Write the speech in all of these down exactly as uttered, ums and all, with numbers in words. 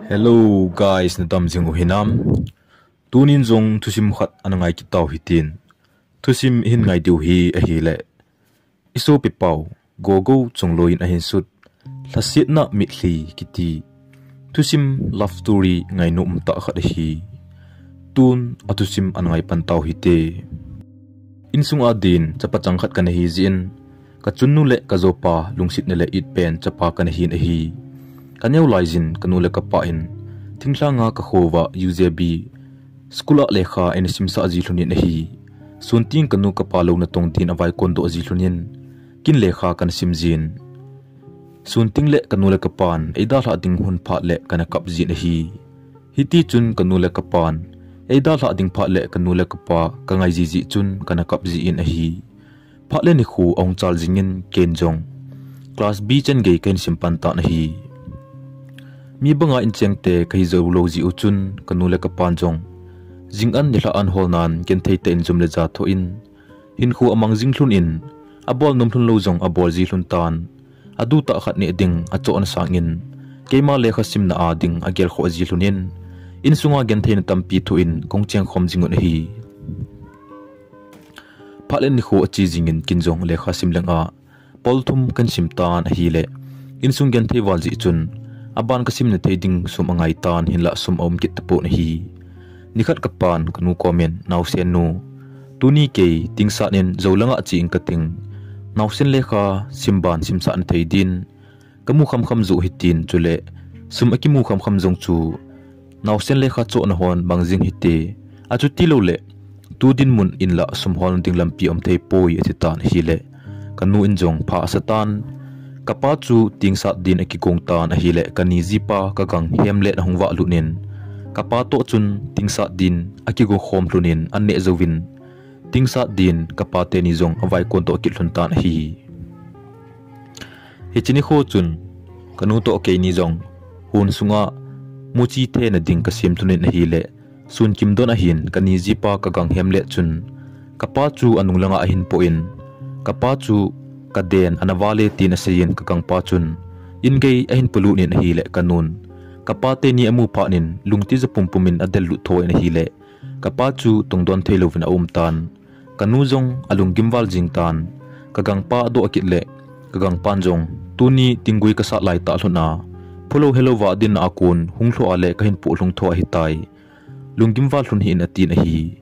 Hello guys, nadam jing u hinam? Tunin jong thusim khat ana ngai kit tau hitin. Thusim ihin ngai diu hi ahile, i sopipau Gogo Chongloi in ahin sut Lhasetna Mitlhi kiti thusim love story ngainom umtah khat ahi. Tun athusim ana ngai pan tau hite. Insung a din chapa chang khat kana hi jeh in, kachunnu le kajopa lungsetna le itpen chapa kana hin ahi. Kaneo laijin kanu le kapa in thinglhanga kakhouva U J B school a lekha eina simsah ji lhonin ahi. Sunteng kanu kapa lou natong din avaikondoh ji lhonin, kin lekha kana sim jin. Sunteng le kanu le kapan eidalhah ding hun phat le kana kap jin ahi. Hitichun kanu le kapan eidalhah ding phat le kanu le kapa kangai jiji chun kana kap jin ahi. Phat le nikho ahung chal jingin ken jong class B changei kahin sim pan tan ahi. Mi banga inchengte kahi jou lou jeh u chun kanu le kapan jong jingan nilhah an holnan genthei tah in jum le ja thoh in, hinkho amang jing lhonin, abol nom lhon lou jong abol ji lhon tan. Adutah khat neh ding achohna sangin, keima lekha simna a ding agelkhoh ji lhonin, insunga gentheina tampi thoh in kahung chengkhom jing un ahi. Phat le nikho ache jingin kin jong lekha sim leng a pol thum kahin sim tan ahile, insung genthei val jeh chun aban kasimna thei ding sum angai tan, hinlah sum aum kit tapon ahi. Nikhat kapan kanu komin, naosen nu, tuni kei tingsat in jou langa che ing kating, naosen lekha sim ban simsah na thei din kamu khamkham joh hitin, chule sum akimu khamkham jong chu naosen lekha chohna hon mang jing hite. Achuti loule tu dinmun in lah sum holna ding lampi aum thei poi, ati tan ahile, kanu in jong pha asa tan. Kapa chu tingsat din akigong tan ahile, kani jipa kagang Hemlet ahung vah lhon in, kapa toh chun tingsat din akigong khom lhonin, an neh jouvin tingsat din kapa teni jong avaikondoh kit lhon tan ahi. Hiche nikho chun kanu toh keini jong hon sunga muchi thena ding kasem lhonin ahile, sun kimdon ahin kani jipa kagang Hemlet chun kapa chu anung langa ahin poh in, kapa chu kaden ana vale tin aseiyin, kagangpa chun in gei ahin polut in ahile, kanun kapa teni amu phat in lungtija pumpum in adel lut tho in ahile, kapa chu tongdon thei louvin aum tan. Kanu jong alunggim val jing tan. Kagangpa adoh kit le, kagangpan jong, tuni tinggui kasat laitah lhon a, pholou helou va dinna a kon hung lhoh a le kahin poh lhung tho ahitai. Lunggim val lhon hih in, atin ahi.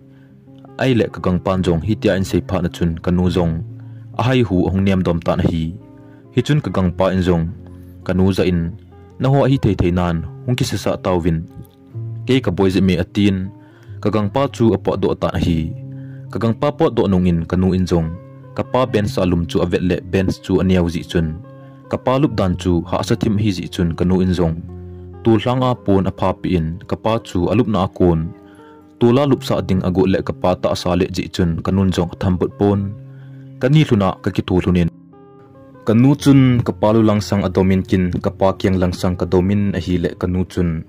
Ahile kagangpan jong hitia ahin sei phat na chun kanu jong ahaihu ahung nemdom tan ahi. Hichun kagangpa in jong kanu jah in, naho ahi thei thei nan hung kisasah tauvin, kei kaboi jep e, atin, kagangpa chu apotdoh tan ahi. Kagangpa potdoh nungin kanu in jong kapa bench a lum chu avet le bench chu aneo jeh chun, kapa lup dan chu hahsa thim ahi jeh chun kanu in jong tol lhanga pon aphapeh in kapa chu alupna a kon tola lupsah ding agot le kapa tahsa let jeh chun kanun jong athambut pon. Kani lhun a kakitho lhon in, kanu chun kapa lu langsang adomin, kin kapa keng langsang kadomin ahile, kanu chun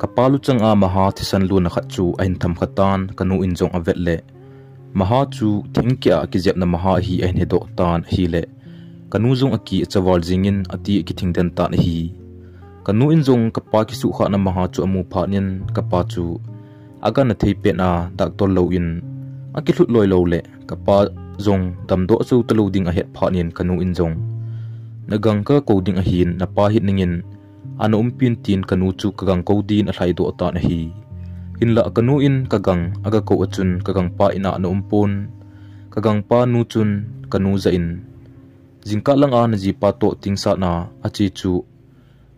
kapa luchang a maha thisan lona khat chu ahin tham kha tan, kanu in jong avet le maha chu thingkeh a kijepna maha ahi ahin hedoh tan ahile, kanu jong aki achaval jingin ati akithing den tan ahi. Kanu in jong kapa kisuhkhahna maha chu amu phat in kapa chu agangthei pet a doctor lou in akilhut loi lou le kapa jong damdoh jou talou ding ahet phat in kanu in jong, nagang kakou ding ahin, napa hit nangin ana umpin, tin kanu chu kagang kou din alhaidoh tan ahi. Hinlah kanu in kagang agakou a chun kagangpa in a ana umpon. Kagangpa nu chun kanu jah in, jingkah langa najipa toh tingsatna ache chu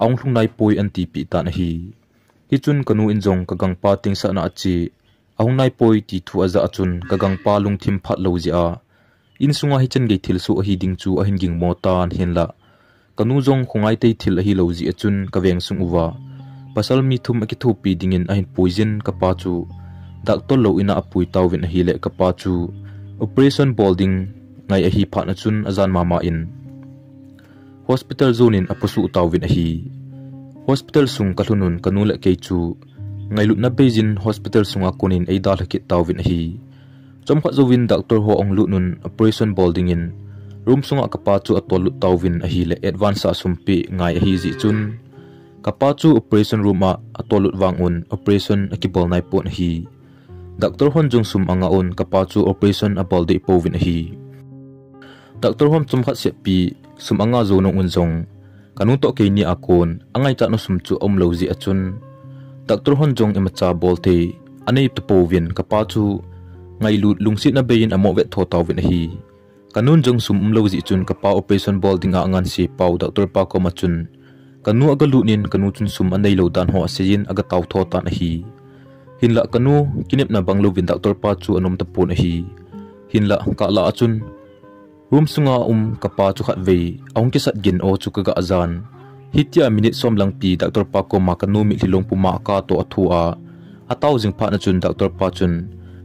ahung lhung naipoi, anatipeh tan ahi. Hichun kanu in jong kagangpa tingsatna ache ahung naipoi ti thu ajah a chun kagangpa lungthim phat lou jeh a, insunga hichan gei thilsoh ahi ding chu ahin gingmo tan, hinlah kanu jong khongai tei thil ahilou jeh a chun kaveng sung uva pasal mi thum akithopi dingin ahin puijin, kapa chu doctor lou in a apui tauvin ahile, kapa chu operation bol ding ngai ahi phat na chun ajan mama in hospital jon in apusuh tauvin ahi. Hospital sung kalhun un kanu le kei chu ngailutna beijin hospital sunga konin eidalha kit tauvin ahi. Chomkhat jouvin doctor ho ahung lut un operation bol dingin room sunga kapa chu atol lut tauvin ahile, advance a sum peh ngai ahi jeh chun Kapa chu operation room a atolut vang un operation akibol nai pon ahi. Doctor hon jong sum anga un kapa chu operation abol deh pouvin ahi. Doctor hon chomkhat sehpi sum anga jou nung un jong kanu toh keini a kon angaichat u sum chu aumlou jeh a chun doctor hon jong imacha bol thei anei tapouvin kapa chu ngailut lungsetna bei in amo vet tho tauvin ahi. Kanun jong sum umlou jeh chun kapa operation bol dinga anganse pau doctor pa koma chun kanu agalut in kanu chun sum aneilou dan ho aseiyin agatao tho tan ahi. Hinlah kanu kinepna banglouvin doctor pa chu anom tapon ahi. Hinlah kah lah a chun room sunga um kapa chu khatvei ahung kisat gin o chu kaga jan. Hitia minute som langpi doctor pa koma kanu mitlhi long puma akah toh athu a atao jing phat na chun doctor pa chun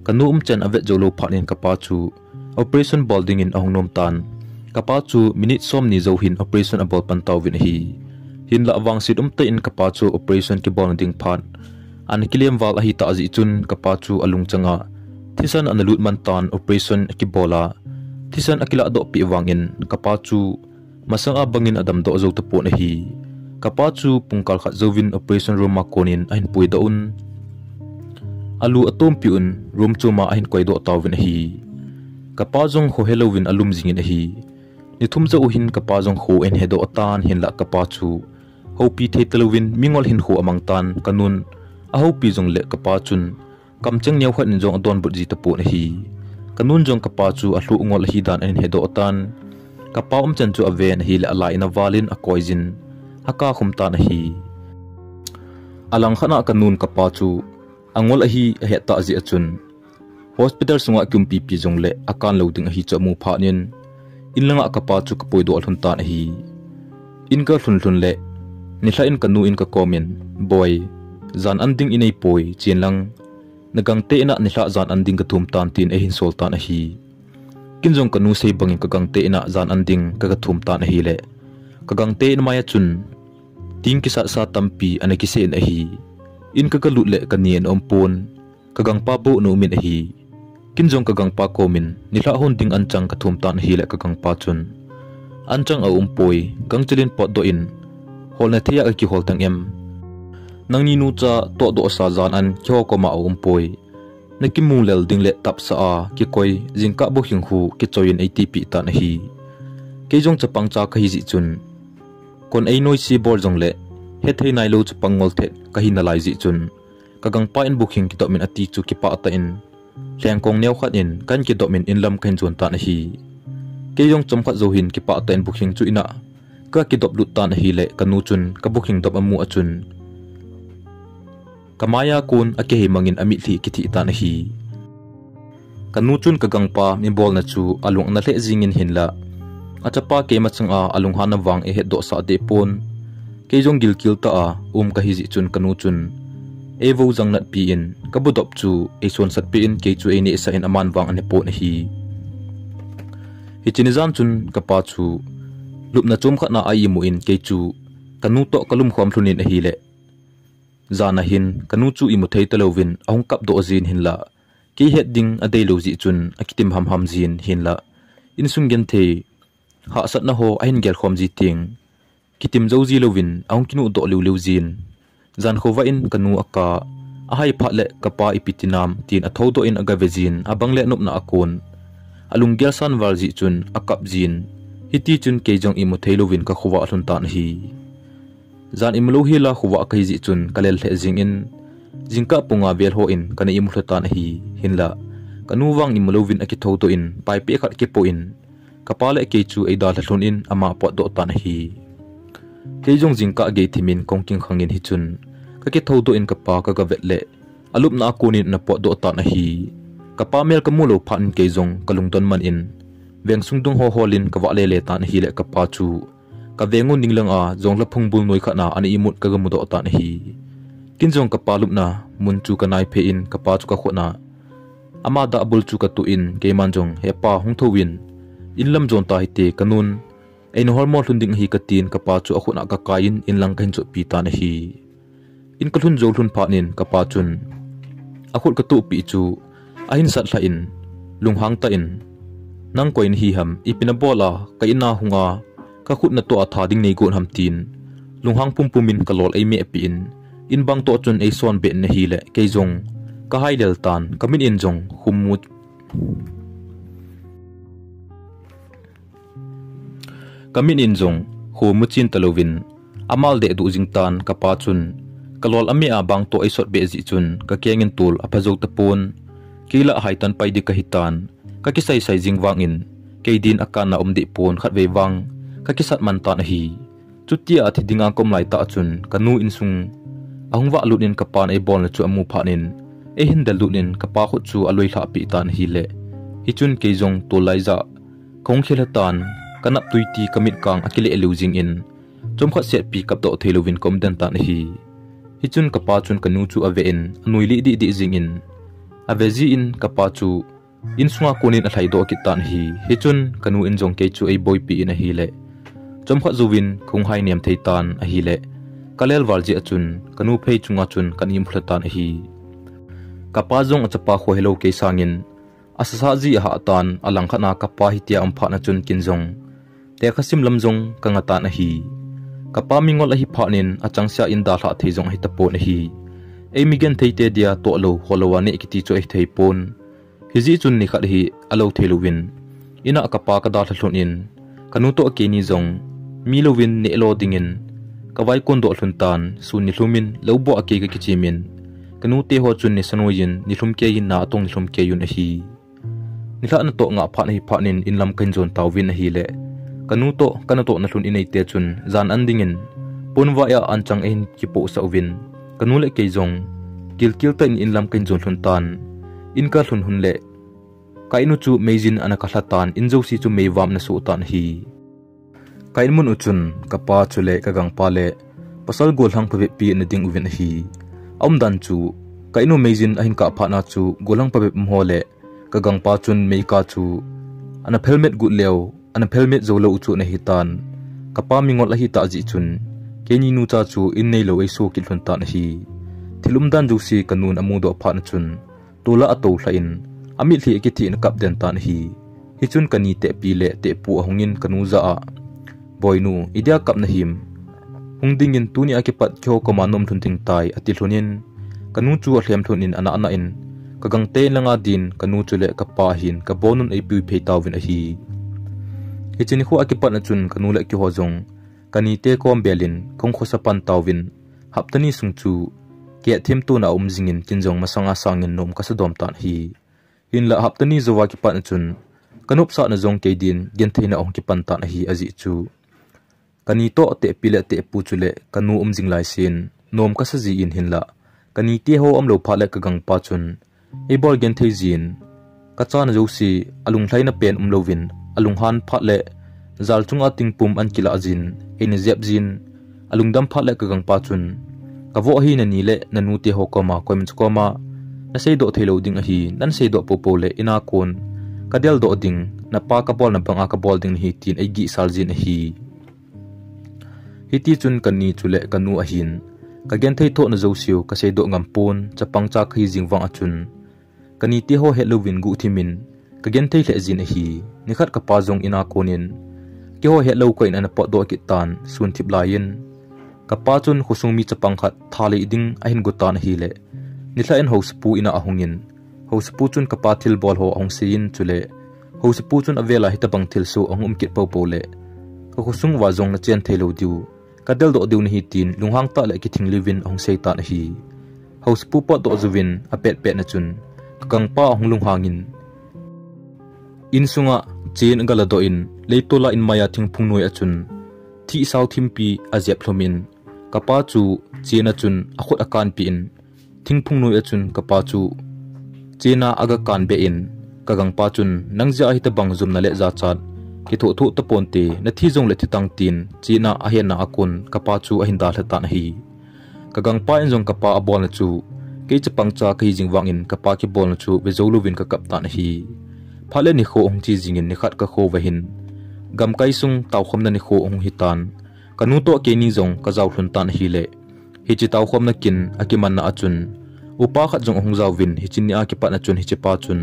kanu umchan avet joulou phat in kapa chu operation bol dingin ahung nom tan. Kapa chu minute somni jou hin operation abol pan tauvin ahi. Hinlah vangset umtah in kapa chu operation kibolna ding phat ana kilem val ahitah jeh chun kapa chu alungchang a thisan analut man tan operation akibol a thisan akiladoh peh vangin kapa chu masang a bangin adamdoh jou tapon ahi. Kapa chu pungkal khat jouvin operation room a konin ahin puidoh un alu atompi un room choma ahin koidoh tauvin ahi. Kapa jong khohelouvin alum jingin ahi. Nithum jou uhin kapa jong kho ahin hedoh tan hinlah kapa chu houpi thei talouvin mingol hinkho amang tan kanun ahoupi jongle kapa chun kamcheng neokhat in jong adonbut ji tapon ahi. Kanun jong kapa chu alhuh ngol ahidan ahin hedoh tan. Kapa umchan chu aven ahile alai in avalin akoijin akakhum tan ahi. Alangkhat a kanun kapa chu angol ahi ahet tah jeh a chun hospital sunga kiumpipi jongle akanlou ding ahi chu amu phat in inlanga kapa chu kapuidoh lhon tan ahi. In kalhun lhun le nilhah in kanu in kakomin, Boi, jan an ding inei poi, chen lang nagangte in a nilhah jan an ding kathum tan, tin eihin sol tan ahi. Kin jong kanu sei bangin kagangte in a jan an ding kagathum tan ahile kagangte in mai a chun ting kisatsa tampi ana kisei in ahi. In kagalut le kani ana umpon, kagangpa bou ana umin ahi. Kin jong kagangpa komin nilhah hon ding anchang kathum tan ahile kagangpa chun, Anchang aumpoi, gangchel in potdoh in, holna thei a kakihol tang em? Nangni nucha tohdohsa jan an keiho koma aumpoi. Nakimu lel ding le tapsa a kikoi jingkah bukhing khu kichoiyin eitipeh tan ahi. Kei jong chapangcha kahi jeh chun kon einoise bol jongle hethei nailou chapang ngol thet kahi nalai jeh chun kagangpa in bukhing kidopmin ati chu kipah tah in lhengkong neokhat in kahin kidopmin inlam kahin jon tan ahi. Kei jong chomkhat jou hin kipah tah in bukhing chu in a kakidop lut tan ahile kanu chun kabukhing dop amu a chun kamai a kon akihei mangin amitlhi kithih tan ahi. Kanu chun kagangpa mibolna chu alung ana lheh jingin hinlah achapa keima changa alunghanna vang eihetdohsah deh pon. Kei jong gilkel tah a um kahi jeh chun kanu chun eivou jang natpi in kabudop chu eisonsatpeh in kei chu einehsah in aman vang anepon ahi. Hiche nijan chun kapa chu lupna chomkhat na a imu in kei chu kanu toh kalumkhom lhon in ahile jan a hin kanu chu imu thei talouvin ahung kapdoh jin hinlah kei het ding adeilou jeh chun akitim hamham jin hinlah insung genthei hahsatna ho ahin gelkhom ji teng kitim jou ji louvin ahung kinuhdoh liuliu jin. Jan khovah in kanu akah ahai phat le kapa ipi tinam tin athoudoh in agave jin abang le nopna a kon alunggel san val jeh chun akap jin. Hitichun kei jong imu theilouvin kakhovah lhon tan ahi. Jan imulou hela khovah kahi jeh chun kalel lheh jingin jingkah pung nga vel hon kana imu lha tan ahi. Hinlah kanu vang imulouvin akithoudoh in paipeh khat kipoh in kapa le kei chu eidalha lhon in ama potdoh tan ahi. Kei jong jingkah gei thimin kong kingkhangin hichun kakithoudoh in kapa kagavet le alupna a konin ana potdoh tan ahi. Kapa mel kamulou phat in kei jong kalungdon man in vengsung dung ho holin kavah lele tan ahile kapa chu kavengun ding langa jonglha phungbul noi khat na ana imut kagamudoh tan ahi. Kin jong kapa lupna mun chu kanaiphei in kapa chu kakhut na ama dahbul chu katuh in keiman jong, Hepa, hung thouvin, inlam jon tahite, kanun eina holmo lhon ding ahi, katin kapa chu akhut a kakai in inlang kahin jotpi tan ahi. In kalhun jou lhon phat in kapa chun akhut katuhpeh chu ahin sat lhah in lunghang tah in, Nang koi nahi ham, ipi nabol a ka in a hung a kakhut natoh a tha ding neigot ham, tin lunghang pumpum in ka lol ei meh pi in, in bang toh chun ei son be in ahile, kei jong ka hai lel tan, ka mit in jong khum mu, ka mit in jong khum mu chin ta lovin, amal deh duh jing tan, ka pa chun ka lol a meh a bang toh ei sot be jeh chun, ka keng in tul a pha jou ta pon, kei la hai tan pai di ka hi tan, ka kisai sai jing vang in, kei din a kan na um di pon khat vei vang, ka kisat man tan ahi. Chutia thi dinga kom lai tah chun, ka nu insung a hung vah lut in ka pan ei bolna chu a mu phat in, ei hin del lut in ka pa khut chu a loi lhah pi tan ahile. Hichun kei jong tul lai ja, ka hung khel tan, ka nap tui ti ka mit kang a kileh liu jing in, chomkhat set pi kap doh thei lovin ka um den tan ahi. Hichun ka pa chun ka nu chu a ve in, a nui lih dih dih jing in, a ve ji in ka pa chu, insunga kon in a lhai doh kit tan ahi. Hichun ka nu in jong kei chu ei boi pi in ahile. Chomkhat jouvin ka hung hai nem thei tan ahile. Ka lel val jeh a chun, ka nu phei chunga chun kan im hula tan ahi. Ka pa jong a chapa khohe lou kei sang in, a sasa ji a hah tan, a lang khat na ka pa hitia um phat na chun kei jong tekha sim lam jong ka nga tan ahi. Ka pa mingol ahi phat in a changsia in dalha thei jong ahi ta pon ahi. Ei mi genthei te dia toh lou, ho lou a neh kiti chu ahi thei pon. Hijeh chun ni khat hi a lou thei louvin, in a ka pa ka dalha lhon in, ka nu toh kei ni jong mi louvin neh lo ding in, ka vai kon doh lhon tan, sun ni lhum in lou bua kei ka kichim in, ka nu te ho chun ni sa noi in, ni lhum kei in na a tong ni lhum kei un ahi. Nilhah na toh ngah phat ahi phat in in lam ka hin jon tauvin ahile. Ka nu toh ka na toh na lhun in eite chun jan an ding in pon vai a an chang a hin kipoh sah uvin. Ka nu le kei jong kilkil tah in in lam ka hin jon lhun tan. In ka lhun hun le ka in u chu meijin ana ka lha tan, in jouse chu meivam ana soh tan ahi. Ka in mun u chun ka pa chule ka gangpa le pasal gollhang phabep pi ana ding uvin ahi. A umdan chu ka in u meijin a hin kah phat na chu gollhang phabep um ho le ka gangpa chun meika chu ana phelmet gut leu, ana phelmet jou lou u chu ana hi tan. Ka pa mingol ahi tah jeh chun keini nu cha chu in nei lou ei so kit lhon tan ahi. Thil umdan jouse ka nun a mu doh phat na chun, tol a a to lha in, a mitlhi a kithih in a kap den tan ahi. Hichun ka ni tehpi le tehpu a hung in ka nu jah a, "Boinu, idia kap na him? Hung ding in tuni a kipat keiho koma na um lhon ding tai," a ti lhon in, ka nu chu a lhem lhon in a nah nah in, ka gangte in langa din ka nu chule ka pa hin ka bon un ei pui phei tauvin ahi. Hiche nikho a kipat na chun ka nu le keiho jong ka nite kom bel in ka hung khosa pan tauvin, hapta ni sung chu kei a themtona a um jing in kei jong masang a sang in nom ka sa dom tan ahi. Hinlah hapta ni jou a kipat na chun ka nopsah na jong kei din genthei na a hung kipan tan ahi ajeh chu. Ka ni toh tehpi le tehpu chule ka nu um jing lai sen nom ka sa ji in hinlah ka nite ho um lou phat le ka gangpa chun ei bol genthei jin, ka chana jouse a lunglhaina pen um louvin, a lunghan phat le jal chunga tingpum an kilah jin, ei na jep jin, a lungdam phat le ka gangpa chun, "Ka voh hi na ni le na nu te ho koma, koima cha koma na seidoh thei lou ding ahi, nan seidoh popo le in a kon ka del doh ding, na pa ka bolna banga ka bol ding nahi," tin ei gihsal jin ahi. Hiti chun ka ni chule ka nu ahin, ka genthei thoh na jouse u ka seidoh ngam pon, chapang cha ka hi jing vang a chun, ka nite ho het louvin guhthim in ka genthei lheh jin ahi. Nikhat ka pa jong in a kon in keiho het lou kah in ana potdoh kit tan, sun thip lai in ka pa chun khosung mi chapang khat tha lei ding a hin got tan ahile, nilhah in haosapu in a a hung in, haosapu chun ka pa thilbol ho a hung sei in chule haosapu chun a vel a hitabang thilsoh a hung um kit popo le ka khosung uva jong na chen thei lou diu, ka deldoh diu nahi, tin lunghang tah le kithing liu in a hung sei tan ahi. Haosapu potdoh jou in a pet pet na chun ka gangpa a hung lunghang in, insunga chen a gala doh in, leitol a in mai a thingphung noi a chun thih sao thimpi a jep lhum in, ka pa chu chen a chun a khut a kanpi in, thingphung noi a chun ka pa chu chen a a ga kan beh in, ka gangpa chun, "Nang jeh a hitabang jumna le jachat kithoh thoh ta ponte, na thi jong le thi tang," tin chen a a henna a kon ka pa chu a hin dalha tan ahi. Ka gangpa in jong ka pa a bolna chu kei chapang cha ka hi jing vang in ka pa kibolna chu ve jou louvin ka kap tan ahi. Phat le nikho a hung che jing in nikhat ka kho uva hin gamkai sung taokhomna nikho a hung hi tan. Ka nu toh keini jong ka jao lhon tan ahile, hiche taokhomna kin a kimanna a chun upa khat jong a hung jao vin, hiche ni a kipat na chun hiche pa chun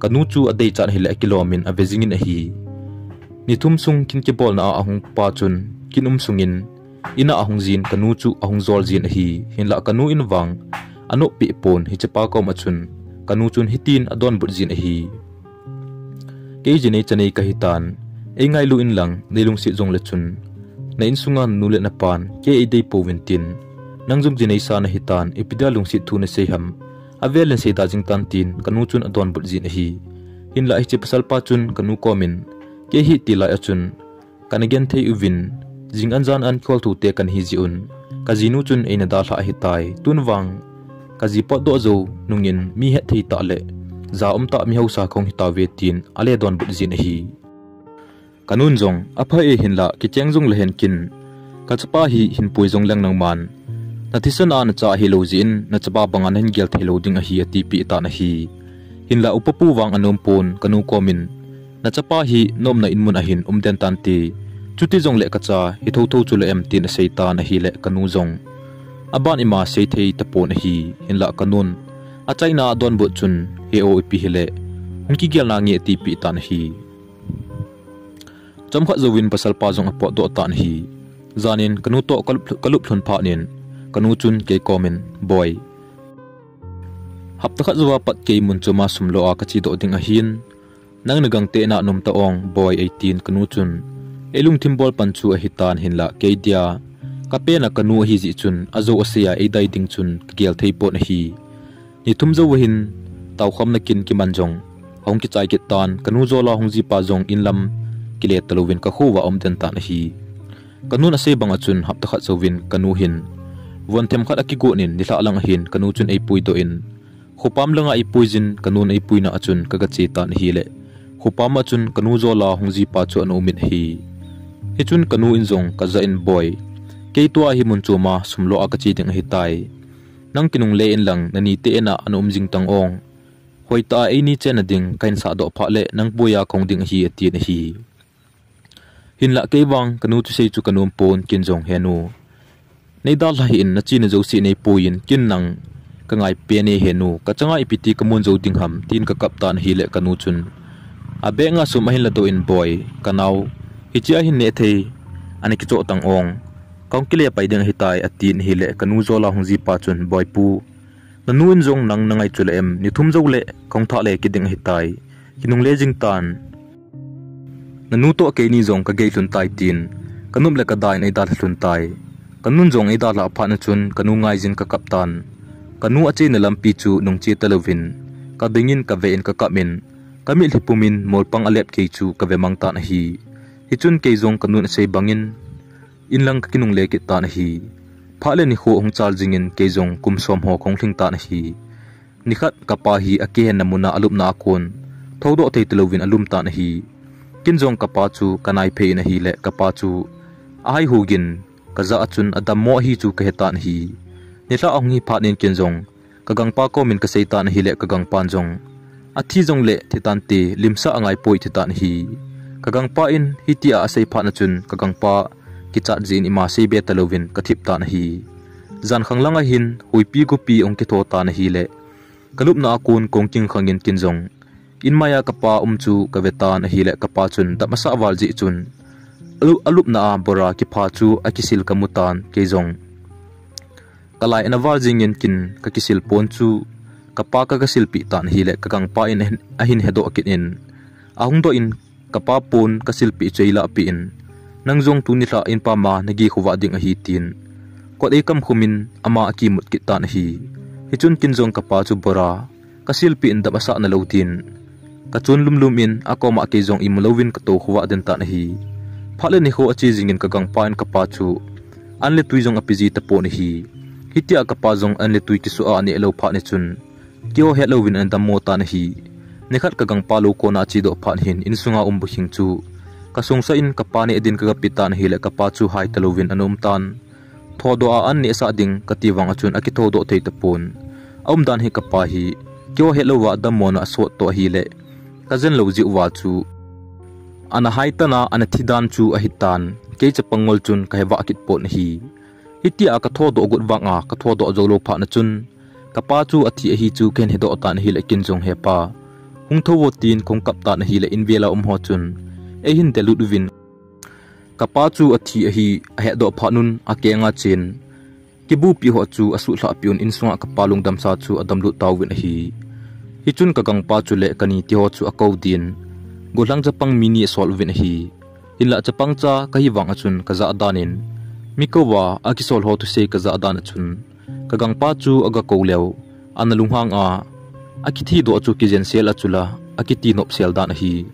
ka nu chu a deichat ahile a kilom in a ve jing in ahi. Ni thum sung kin kibolna a a hung pa chun kin um sung in in a ahung jin kanu chu ahung jol jin ahi. Hinlah kanu in vang anop peh pon, hichepa kom a chun kanu chun hitin adonbut jin ahi. Kei jinei chanei kahi tan, ei ngailu in lang, nei lungset jong le chun, na insunga nu le na pan kei eidei pouvin tin, nang jong jinei sa nahi tan, ipi dia lungset thu nasei ham, avel in seida jing tan tin kanu chun adonbut jin ahi. Hinlah hiche pasalpa chun kanu kom in, kei hi tilai a chun kana genthei uvin, jing an jan an kholthu te kana hi jeh un, kajinu chun eina dalha ahitai. Tun vang kaji potdoh jou nungin mi hetthei tah le ja um tah mi hausa kahung hitauve tin ale donbut jin ahi. Kanun jong, apha e, hinlah kicheng jong le hen kin, kachapa hi hinpui jong leng nangman nathisan a nacha ahilou jeh in, nachapa banga nahin gel theilou ding ahi, atipeh tan ahi. Hinlah upa pu vang anom pon, kanu kom in, nachapa hi na umna in mun a hin um den tante, chuti jong le kacha hi thotho chu le em tin asei tan ahile kanu jong aban ima sei thei tapon ahi. Hinlah kanun achaina adonbut chun, he o, ipi hile hung kigel nange, atipeh tan ahi. Chomkhat jouvin pasalpa jong apotdoh tan ahi. Janin kanu toh kalup, kalup lhun phat in kanu chun kei kom in, Boi, hapta khat jouva pat kei mun choma sum lo a kachedoh ding ahin, nang nagangtah in anom ta ong Boi, eitin kanu chun, eilungthim bol pan chu ahitan, hinlah kei dia kapen a kanu ahi jeh chun ajou asei a eidai ding chun kagel thei pon ahi. Ni thum jou ahin, taokhomna kin kiman jong ahung kichai kit tan, kanu jol a hung jipa jong inlam kile talouvin kakhouva aum den tan ahi. Kanun asei banga chun hapta khat jouvin kanu hin von themkhat akigon in, nilhah lang ahin kanu chun eipuidoh in, khopam langa eipui jin, kanun eipuina a chun kaga che tan ahile, khopam a chun kanu jol a hung jipa chu ana um in ahi. Hichun kanu in jong kajah in, Boi, kei tua hi mun choma sum lo a kache ding ahitai. Nang kinungle in lang, nanite in a ana um jing tang ong. Hoitah a eini chenna ding kahin sahdoh phat le nang pui a kahung ding ahi, atin ahi. Hinlah kei vang kanu thusei chu kanom pon, kin jong, He nu, neidalha hih in, nachena jouse neipuiyin, kin nang kangai pen e he nu, kachanga ipiti kamun jou ding ham, tin kakap tan ahile kanu chun abag a sum ahin ladoh in, Boi, kanao, hichea hin nehthei ana kichoh tang ong, kahung kile pai ding ahitai, atin ahile kanu jol a hung jipa chun, Boipu, nanu in jong nang nangai chu le em, ni thum jou le kahung thah le kit ding ahitai, kinungle jing tan. Nanu toh keini jong kagei lhun tai, tin kanop le kada in eidalha lhun tai. Kanun jong eidalhah phat na chun kanu ngaijin kakap tan. Kanu achena lampi chu nungche talouvin kadingin kave in kakap in, kamitlhi pumin molpang alep kei chu kave mang tan ahi. Hichun kei jong kanun asei bangin inlang kakinungle kit tan ahi. Phat le nikho ahung chal jingin kei jong kum som ho kahung lhing tan ahi. Nikhat kapa hi akihenna muna alupna a kon thoudoh thei talouvin alum tan ahi. Kin jong kapa chu kanaiphei in ahile kapa chu ahaihu gin kajah a chun adammo ahi chu kahe tan ahi. Nilhah ahung hi phat in kin jong kagangpa kom in kasei tan ahile kagangpan jong, Athi jongle thi tante, limsah angaipoi, ati tan ahi. Kagangpa in hitia asei phat na chun kagangpa kichat jeh in ima seibe talouvin kathip tan ahi. Jankhang langa hin huipi gopi ahung kitho tan ahile kalupna a kon kahung kingkhangin kin jong inmaiya kapa um chu kave tan ahile kapa chun dam asah val jeh chun alu-, alupna a bora kipha chu akisil kamu tan, kei jong kalai ana val jingin kin kakisil pon chu kapa kagasilpeh tan ahile kagangpa in ahin, ahin hedoh kit in, ahung doh in kapa pon kasilpeh chu eilahpeh in, Nang jong tuni lha in pama nagei khovah ding ahi, tin kot eikamkhum in ama akimut kit tan ahi. Hichun kin jong kapa chu bora kasilpeh in dam asah nalou tin kachun lumlum in akoma kei jong imu louvin katou khovah den tan ahi. Phat le nikho ache jingin kagangpa in kapa chu an le tui jong apeji tapon ahi. Hitia kapa jong an le tui kisuh a aneh lou phat ni chun keiho hetlouvin ana dammo tan ahi. Nikhat kagangpa lou kona achedoh phat hin insunga um bukhing chu kasungsah in kapa neh din kagape tan ahile kapa chu hai talouvin ana um tan. Thodoh a an nehsah ding kati vang a chun akithodoh thei tapon. Aumdan hi kapa hi keiho hetlouva adammona asot toh ahile kajen lou jeh uva chu ana hai tan a ana thi dan chu ahitan, kei chapang ngol chun kahevah kit pon ahi. Hitia kathodoh got vanga kathodoh joulou phat na chun kapa chu athi ahi chu kahin hedoh tan ahile kin jong, Hepa, hung thouvo, tin kahung kap tan ahile invel a umho chun eihin delut uvin Kapa chu athi ahi ahetdoh phat un akenga chen kibupi ho chu asuhlhah peh un insunga kapa lungdamsa chu adamlut tauvin ahi. Hichun kagangpa chu le kani te ho chu akou din, golhang chapang mi ni asol uvin ahi. Hinlah chapang cha kahi vang achun kajah dan in, mi kouva akisol ho thusei kajah dan achun, kagangpa chu agakou leu, ana lunghang a, akithi doh chu kijensel achula, akiti nopsel dan ahi.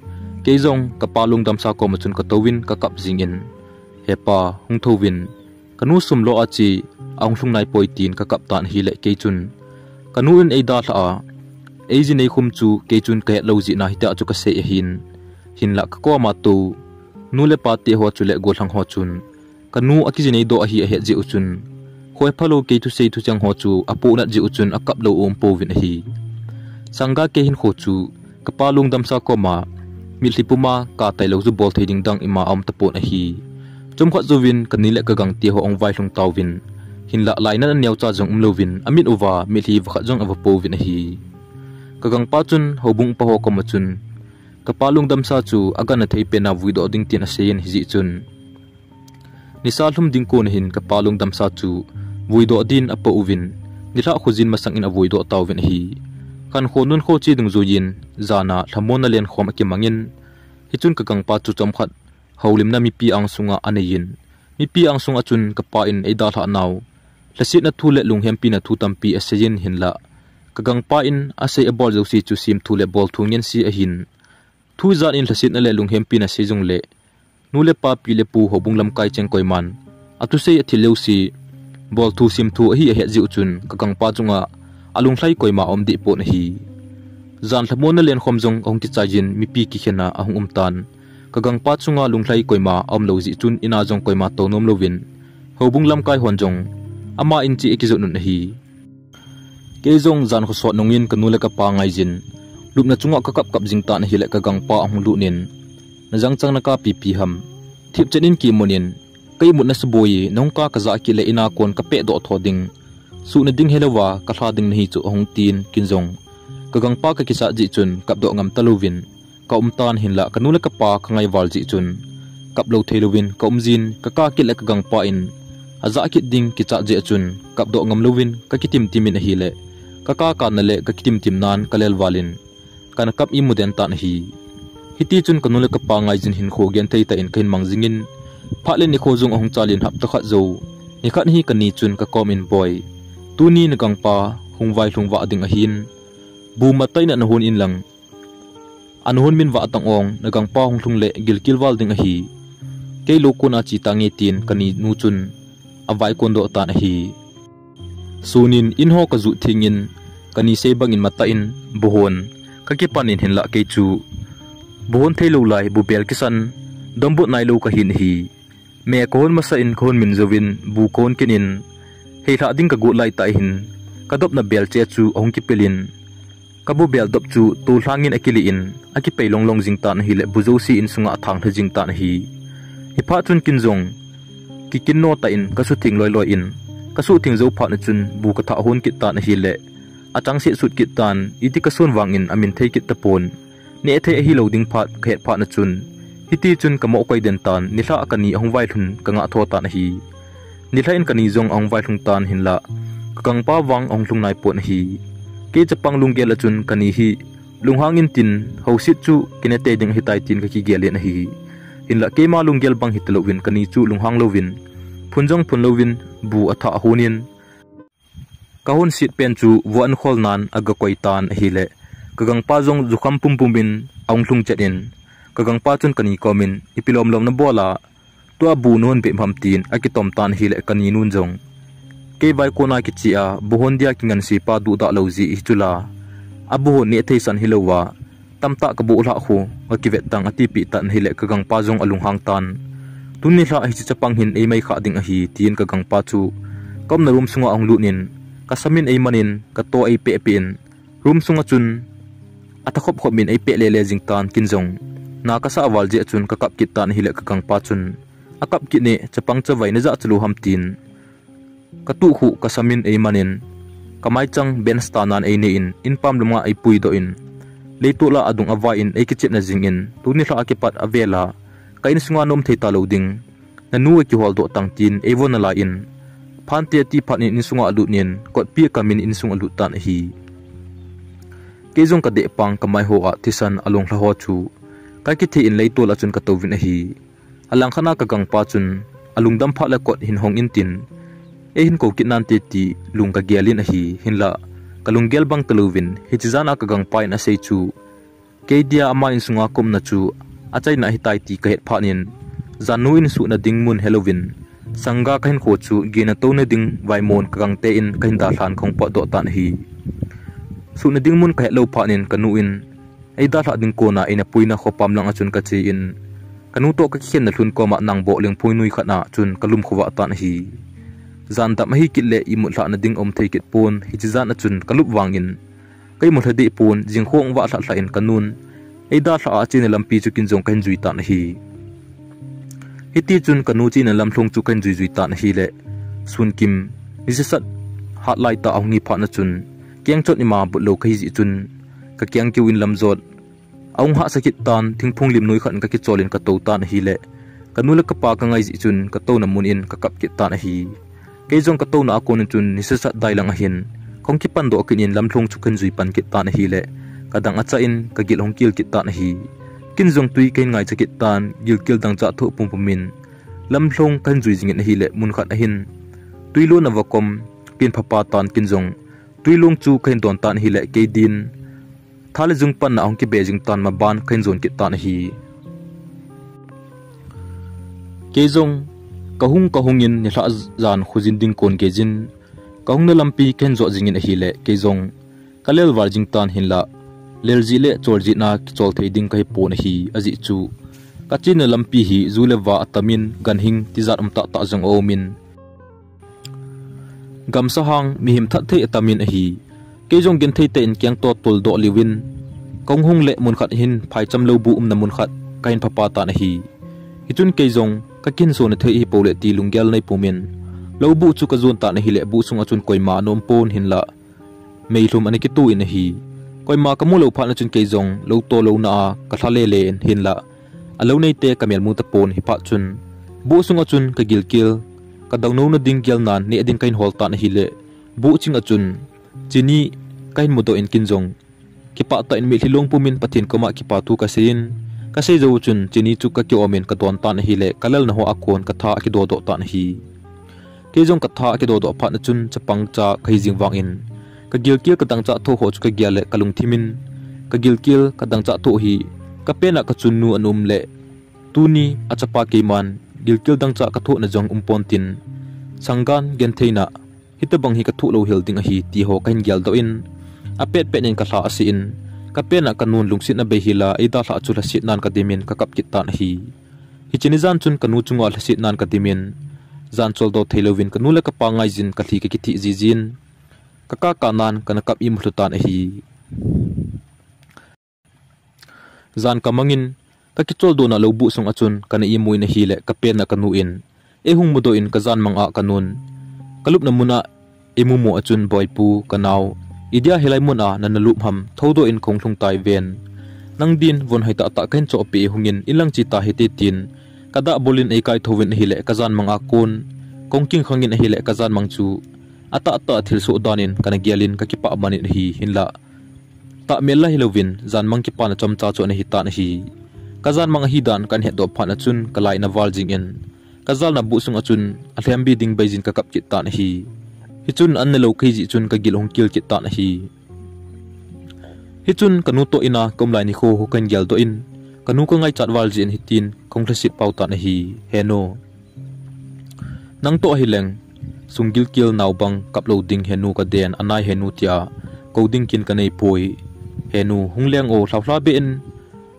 Kei jong kapa lungdamsa kom achun katouvin kakap jingin, Hepa, hung thouvin, kanu sum lo achi ahung lhung naipoi tin kakap tan ahile kei chun, kanu in eidalhah a, eijin eikhum chu kei chun kahet lou jeh in hitia chu kasei ahin. Hinlah kakoma tou nu le pa te ho chu le golhang ho chun, kanu akijin eidoh ahi ahet jeh u chun, khoi phalou kei thusei thucheng ho chu apohnat jeh u chun akap lou um pouvin ahi. Sangga kei hinkho chu kapa lungdamsa koma mitlhi puma katai lou chu bol thei ding dang ima aum tapon ahi. Chomkhat jouvin kani le kagang te ho ahung vailhung tauvin, hinlah lainat aneocha jong umlouvin amit uva mitlhi vakhat jong ava pouvin ahi. Kagangpa chun houbung pa ho koma chun, kapa lungdamsa chu agangthei pena vuidoh ding tin aseiyin hijeh chun, nisa lhum ding kon ahin kapa lungdamsa chu vuidoh din apouvin, nilhah khojin masangin avuidoh tauvin ahi. Khankho nunkho che dungjuiyin, jana lhamonna lenkhom akimangin, hichun kagangpa chu chomkhat houlimna mipi angsunga aneiyin, mipi angsunga chun kapa in eidalhah nau lhasetna thu le lunghempina thu tampi aseiyin hinlah, kagangpa in asei abol jouse chu semthu le bolthu ngense ahin. Thu ijat in lhasetna le lunghempina sei jongle, nu le pa pi le pu houbung lamkai cheng koiman athusei athil jouse bolthu semthu ahi ahet jeh u chun kagangpa chunga alunglhai koima aum deh pon ahi. Jan lhamonna lenkhom jong ahung kichaiyin mipi kikhena ahung umtan, kagangpa chunga lunglhai koima aumlou jeh chun ina jong koima tou nomlouvin, houbung lamkai hon jong ama in che akijot un ahi. Kei jong jan khosot nungin kanu le kapa ngaiyin, lupna chunga kakap kap jing tan ahile kagangpa ahung lut in, najang chang naka pipi ham, thipchet in kimun in, ka imutna suboi nahung ka kajah kit le ina kon kapehdoh tho ding, suhna ding helouva kalha ding nahi chu ahung tin kin jong, kagangpa kakichat jeh chun kapdoh ngam talouvin kaum tan hinlah kanu le kapa kangai val jeh chun, kaplou theilouvin kaum jin, kaka kit le kagangpa in ajah kit ding kichat jeh chun kapdoh ngam louvin kakitimtim in ahile, kaka kana le kakitimtim nan kalel valin, kana kap imu den tan ahi. Hitichun kanu le kapa ngaiyin hinkho genthei tah in kahin mang jingin, phat le nikho jong ahung chalin hapta khat jou, nikhat hi kani chun kakom in, Boi, tuni nagangpa hung vailhung vah ding ahin, bu matah in ana hon inlang, ana hon min vah tang ong, nagangpa hung lhung le gilkel val ding ahi. Kei lou kona che tange tin kani nu chun avai kondoh tan ahi. Sunin in ho kajuh thengin, kani sei bangin matah in bu hon kakipan in hinlah kei chu bu hon theilou lai bu bel kisan, dombut nailou kahin ahi. Me kahon masa in kahon min jouvin bu kahon kit in, heilhah ding kagot laitah hin, kadopna belche chu ahung kipel in, kabu bel dop chu tolhangin akilih in, akipei longlong jing tan ahile bu jouse insunga athang lha jing tan ahi. Hiphat chun kin jong kikinno tah in kasutheng loiloi in, kasuhtheng jou phat na chun bu kathah hon kit tan ahile, achangset sut kit tan, iti kason vangin amin thei kit tapon. Nehthei ahilou ding phat kahet phat na chun, hitichun kamoh koi den tan, nilhah kani ahung vailhun kangah tho tan ahi. Nilhah in kani jong ahung vailhung tan hinlah, kagangpa vang ahung lhung naipon ahi. Kei chapang lunggel a chun kani hi lunghang intin, houset chu kinatei ding ahitai tin kakigel in ahi. Hinlah keima lunggel bang hitalouvin kani chu lunghang louvin, phun jong phun louvin, bu athah ahonin, kahon set pen chu vuah in khol nan agakoi tan ahile, kagangpa jong jukham pumpum in ahung lhung chet in, kagangpa chun kani komin, Ipi lomlom nabol a, tua bu nahon bep ham, tin akitom tan ahile kani nun jong, Kei vai kona kiche a bu hon dia kingansepa duhdah lou jeh hichu la, abu hon nehthei san hilouva, tamtah kaboh lhah khu kakivet tang, atipeh tan ahile kagangpa jong alunghang tan. Tuni nilhah hiche chapang hin eimai khah ding ahi, tin kagangpa chu kaumna room sunga ahung lut in, kasamin eimanin, kato eipehpeh in, room sunga chun athakhop khop min eipeh lele jing tan, kin jong na kasah val jeh chun kakap kit tan ahile kagangpa chun, Akap kit ne, chapang chavai najah chalou ham, tin katuh khu kasamin eimanin, kamaichang bench tanan einei in, inpam lama eipuidoh in, leitol a adung avai in eikichepna jingin, tuni nilhah a kipat avel a ka insunga naum thei talou ding, nanu akihol doh tang tin eivon nalai in, phante ati phat in insunga alut in, kotpi akamin insung alut tan ahi. Kei jong kadeh pang kamai hoa thisan alung lha ho chu kakithe in leitol a chun katouvin ahi. Alangkhat a kagangpa chun alungdam phat le kot hin hong in tin, eihin kou kit nante ti lung kagel in ahi. Hinlah kalunggel bang talouvin hiche jan a kagangpa in asei chu, kei dia ama insunga kaumna chu achaina ahitai ti kahet phat in, jannu in suhna ding mun helouvin, sangga kahinkho chu gena touna ding vaimon kagangte in kahin dalhan kahung potdoh tan ahi. Suhna ding mun kahet lou phat in kanu in eidalhah ding kona eina puina khopam lang a chun kache in, kanu toh kakikhenna lhun koma nangboh lengpui noi khat a chun kalum khovah tan ahi. Jan dam ahi kit le imut lhahna ding aum thei kit pon, hiche jan a chun kalup vangin kaimut lha deh pon, jingkho ahung vah lhah lhah in kanun eidalhah a achena lampi chu kin jong kahin jui tan ahi. Hitichun kanu chena lamlhong chu kahin jui jui tan ahile, sunkim nisesat hat laitah ahung hi phat na chun, kengchot ima butlou kahi jeh chun, kakeng keu in lamjot ahung hahsa kit tan, thingphung lim noi khat in kakichol in katou tan ahile, kanu le kapa kangai jeh chun katouna mun in kakap kit tan ahi. Kei jong katouna a kon in chun nisesat dailang ahin, kahung kipandoh kit in lamlhong chu kahin jui pan kit tan ahile, kadang acha in kagil ahung kel kit tan ahi. Kin jong twi kahin ngaicha kit tan, gilkel dangchah thoh pumpum in lamlhong kahin jui jingin ahile, munkhat ahin twi lona vakom kahin phapa tan, kin jong twi long chu kahin don tan ahile, kei din tha le jung panna ahung kibe jing tan, maban kahin jon kit tan ahi. Kei jong kahung kahung in nilhah jan khojin ding kon geijin, kahungna lampi kahin jot jingin ahile, kei jong kalel val jing tan, hinlah lel jeh le chol jeh na kichol thei ding kahipon ahi. Ajeh chu kachena lampi hi ju le va atamin, ganhing tijat um tahtah jong aumin, gamsa hang mihem that thei atamin ahi. Kei jong genthei tah in kengto toldoh liuvin, kahung hung le munkhat hin phaicham lou buh umna munkhat kahin phapa tan ahi. Hichun kei jong kakihinsona thei ahipou le ti lunggel neipum in, lou buh chu kajon tan ahile, buh sunga chun koima ana um pon, hinlah meilhum ana kitu in ahi. Koima kamu lou phat na chun kei jong lou to louna a kalha lele in, hinlah alou neite kamel mu tapon, hiphat chun buh sunga chun kagilkel, kadongnouna ding gelnan neh ding kahin hol tan ahile, buh ching a chun chini kahin mudoh in, kin jong kipah tah in mitlhi long pumin Pathen koma kipa thu kasei in, kasei jou chun chini chu kakiom in kadon tan ahile, kalelna hoa kon katha akidodoh tan ahi. Kei jong katha akidodoh phat na chun chapang cha kahi jing vangin, kagilkel kadangchah thoh ho chu kagel le kalungthim in, kagilkel kadangchah thoh hi kapena kachunnu ana um le, tuni achapa keiman gilkel dangchah kathohna jong um pon tin, sanggan gentheina hitobang hi kathoh louhel ding ahi ti ho kahin geldoh in, apetpet in kalha ase in, kapena kanun lungsetna bei hila eidalhah chu lhasetnan kadimin kakap kit tan ahi. Hiche ni jan chun kanu chunga lhasetnan kadimin, jan choldo theilouvin kanu le kapa ngaijin kalhi kakithih jijin, kakakanan kana kap imu lhu tan ahi. Jan kamangin, kakicholdo na lou buh sunga chun kana imu in ahile, kapenna kanu in eihung mudoh in kajanmang a kanun, kalupna mun a eimumu a chun, Boipu, kanao, idia hilai mun a nana lup ham, thoudoh in kahung lhung tai ven. Nang din von hoi tahtah kahin chohpeh e, hungin inlang che tahite tin, kadah bol in eikaithouvin ahile, kajanmang a kon kahung kingkhangin ahile, kajanmang chu atahtah thilsoh dan in kana gel in kakipah man in ahi, hinlah tahmel la hilouvin janmang kipana chomcha chu ana hitan ahi. Kajanmang ahidan kahin hetdoh phat na chun kalai ana val jingin, kajalna buh sunga chun alhembi ding beijin kakap kit tan ahi. Hichun an nelou kahi jeh chun kagil ahung kel kit tan ahi. Hichun kanu toh ina kaum lai nikho ho kahin geldoh in, kanu kangaichat val jeh in hitin kahung lhaset pau tan ahi. Henu, nang toh ahileng, sunggilkel naobang kaplou ding henu kaden, anai henu tia kou ding kin kaneipoi. Henu, hung leng o, lhaolha beh in,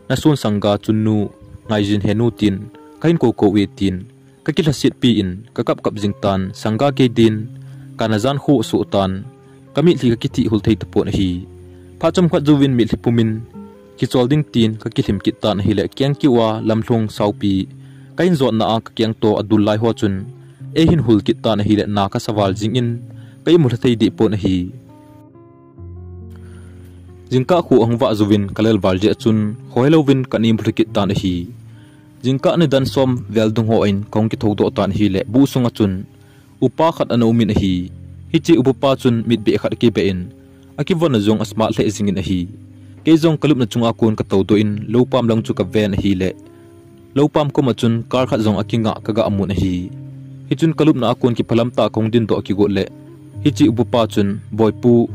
nason sangga chunnu ngaijin henu tin kahin koukou e tin, kakilhasetpi in kakapkap jing tan, sangga kei din kana jankho soh tan, kamitlhi kakithih hul thei tapon ahi. Phat chomkhat jouvin mitlhi pumin kichol ding tin kakilhim kit tan ahile, kengkeuva lamlhong saopi kahin jotna a kakengto adul lai ho chun eihin hul kit tan ahile, na kasa val jingin ka imu lha thei deh pon ahi. Jingkah kho ahung vah jouvin kalel val jeh chun khohelouvin kana imu lha kit tan ahi. Jingkah nidan som vel dung ho in kahung kithoudoh tan ahile, buh sunga chun upa khat ana um in ahi. Hiche upa pa chun mitbeh khat akibeh in, akivon a jong asmart lheh jingin ahi. Kei jong kalupna chunga kon katoudoh in, loupam lang chu kaven ahile, loupam koma chun car khat jong akingah kagah mun ahi. Hichun kalupna a kon kiphalam tah kahung dindoh kigot le, hiche upa pa chun, "Boipu,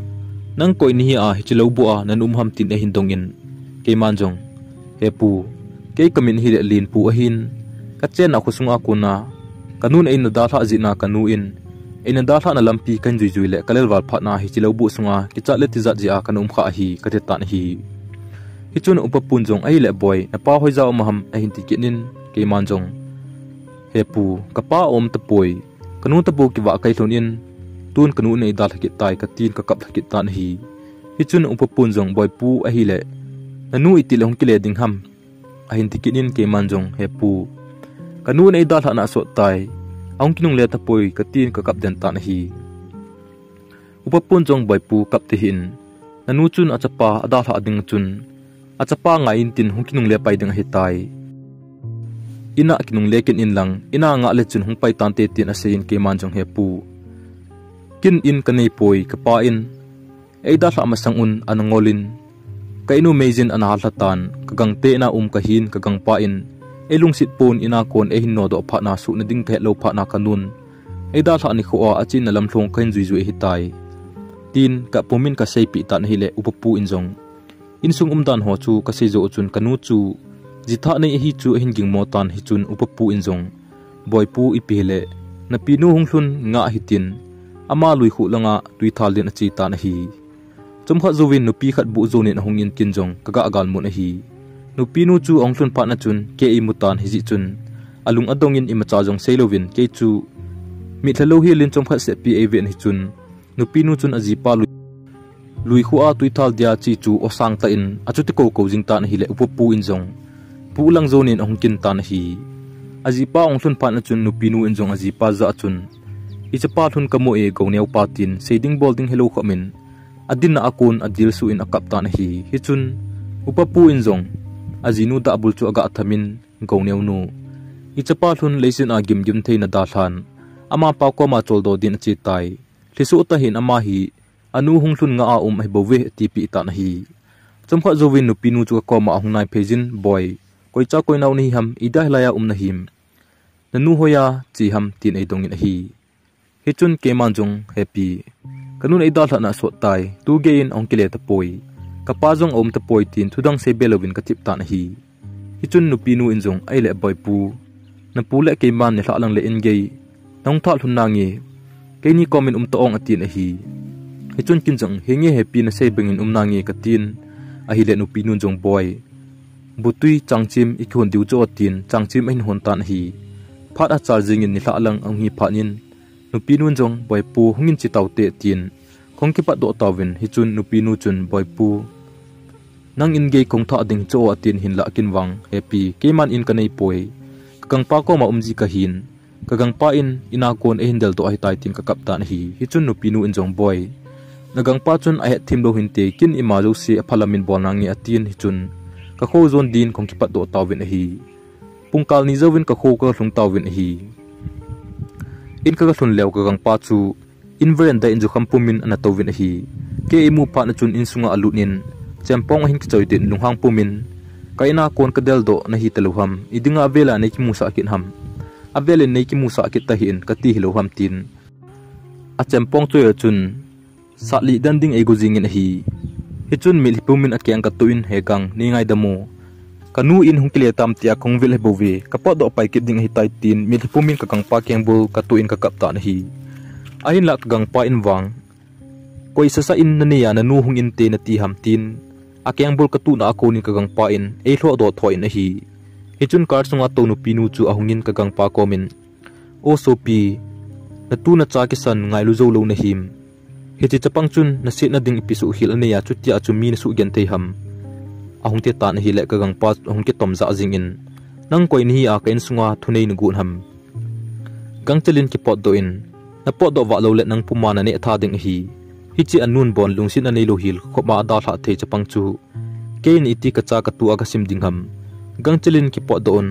nang koi nahi a, hiche lou buh a nana um ham?" tin eihin dongin, keiman jong, "He pu, kei kamin ahile Lenpu ahin, kachenna khosunga kona kanun eina dalhah jeh in, kanu in eina dalhahna lampi kahin juijui le kalelval phatna hiche lou buh sunga kichat le tijat jeh a kana um kha ahi," kati tan ahi. Hichun upa pun jong, "Ahile boi, napa hoija um ham?" ahin ti kit in, keiman jong, "He pu, kapa aum tapoi, kanu tapou kivah kahi lhon in, tun kanu in eidalha kit tai," katin kakap lha kit tan ahi. Hichun upa pun jong, "Boipu, ahile nanu iti le hung kile ding ham?" ahin ti kit in, keiman jong, "He pu, kanu in eidalhahna asot tai, ahung kinungle tapoi," katin kakap den tan ahi. Upa pun jong, "Boipu, kap tahih in, nanu chun achapa adalhah ding chun, achapa ngai in tin hung kinungle pai ding ahitai. Ina kinungle kit in lang, ina ngah le chun hung pai tante," tin aseiyin, keiman jong, "He pu, kin in kanei poi, kapa in eidalhah masang un ana ngol in, ka inu meijin ana hallha tan, kagangte ina um kahin, kagangpa in eilungset pon, ina kon eihin nodoh phatna, suhna ding kahet lou phatna kanun eidalhah nikho a achenna lamlhong kahin juijui ahitai," tin kapumin kaseipeh tan ahile, upa pu in jong, "Insung umdan ho chu kasei jou chun kanu chu jitha nei ahi chu ahin gingmo tan." Hichun upa pu in jong, "Boipu, ipi hile napinu hung lhun ngah hitin, ama lui khuh langa tuithal din ache tan ahi. Chomkhat jouvin nupi khat buh jonin ahungin kin jong kagah galmun ahi. Nupinu chu ahung lhun phat na chun kei eimu tan, hijeh chun alung adongin imacha jong seilouvin kei chu mitlha louhelin chomkhat sehpi eiven hichun, nupinu chun ajipa lui, lui khuh a tuithal dia che chu aw sang tah in achuti koukou jing tan ahile, upa pu in jong puh lang jonin ahung kin tan ahi. Ajipa ahung lhun phat na chun nupinu in jong ajipa jah a chun, 'Ichapa lhun kamu e, Gouneo pa,' tin seiding bolding helou khop in, adinna a kon adilsuh in akap tan ahi. Hichun upa pu in jong ajinu dahbul chu agah thamin, 'Gouneo nu, ichapa lhun leiset a gimgim thei nadalhan, amapa koma choldo din ache tai. Lhisoh tahih in ama hi anu hung lhun ngah a um ahibouve,' atipeh tan ahi. Chomkhat jouvin nupinu chu akoma ahung naiphei jin, 'Boi, koicha koinao nahi ham, ida hilai a um nahim? Nanu hoiya che ham?' tin eidongin ahi. Hichun keiman jong, 'Hepi, kanun eidalhahna asot tai, tugei in ahung kile tapoi, kapa jong aum tapoi,' tin thudang seibe louvin kathip tan ahi. Hichun nupinu in jong, 'Ahile Boipu, napu le keiman nilhah lang le in gei nahung thah lhun nange, keini komin um ta ong,' atin ahi. Hichun kin jong, 'Henge Hepi, nasei bangin um nange,' katin ahile nupinun jong, 'Boi, butui changchim ikihon diu chu,' atin changchim ahin hon tan ahi. Phat achal jingin nilhah lang ahung hi phat in, nupinun jong, 'Boipu, hungin che taute,' tin kahung kipatdoh tauvin, hichun nupinu chun, 'Boipu, nang in gei kahung thah ding chu,' atin, hinlah kin vang, 'Hepi, keiman in kanei poi, kagangpa koma umji kahin, kagangpa in ina kon eihin deldoh ahitai,' tin kakap tan ahi. Hichun nupinu in jong, 'Boi, nagangpa chun ahet thim lou hinte, kin ima jouse aphalam in bol nange,' atin, hichun kakho jon din kahung kipatdoh tauvin ahi. Pungkal ni jouvin kakho kaga lhung tauvin ahi. In kaga lhun leu kagangpa chu in veranda in jukham pumin ana touvin ahi. Kei eimu phat na chun insunga alut in, chempong ahin kichoi din lunghang pumin, 'Ka ina kon kadeldoh nahi talou ham? Idinga avel a neikimusah kit ham? Avel in neikimusah kit tahih in kati hilou ham?' tin achempong choi a chun satlih den ding eigo jingin ahi. Hichun mitlhi pumin akeng katoh in, 'He gang, neingaidam o. Kanu in hung kile tam tia kahung vil ahibouve, kapotdoh pai kit ding ahitai,' tin mitlhi pumin kagangpa kengbul katoh in kakap tan ahi. Ahinlah kagangpa in vang, 'Koi sasa in nanei a nanu hung inte nati ham?' tin akengbul katohna a konin kagangpa in eilhohdoh thoi in ahi. Hichun car sunga tou nupinu chu ahungin kagangpa komin, 'O sopi, natu nacha kisan ngailu joulou nahim? Hiche chapang chun nasetna ding ipi suhkhel anei a, chutia chu mi nasuhgenthei ham?' ahung ti tan ahile kagangpa ahung kitom jah jingin, 'Nang koi nahi a ka insunga thunei nagot ham? Gangchel in kipotdoh in, napotdoh vah loule nang puma naneh tha ding ahi. Hiche anun bon lungsetna neilou hel khop a adalhah thei chapang chu keiin iti kacha katu a kasim ding ham? Gangchel in kipotdoh un,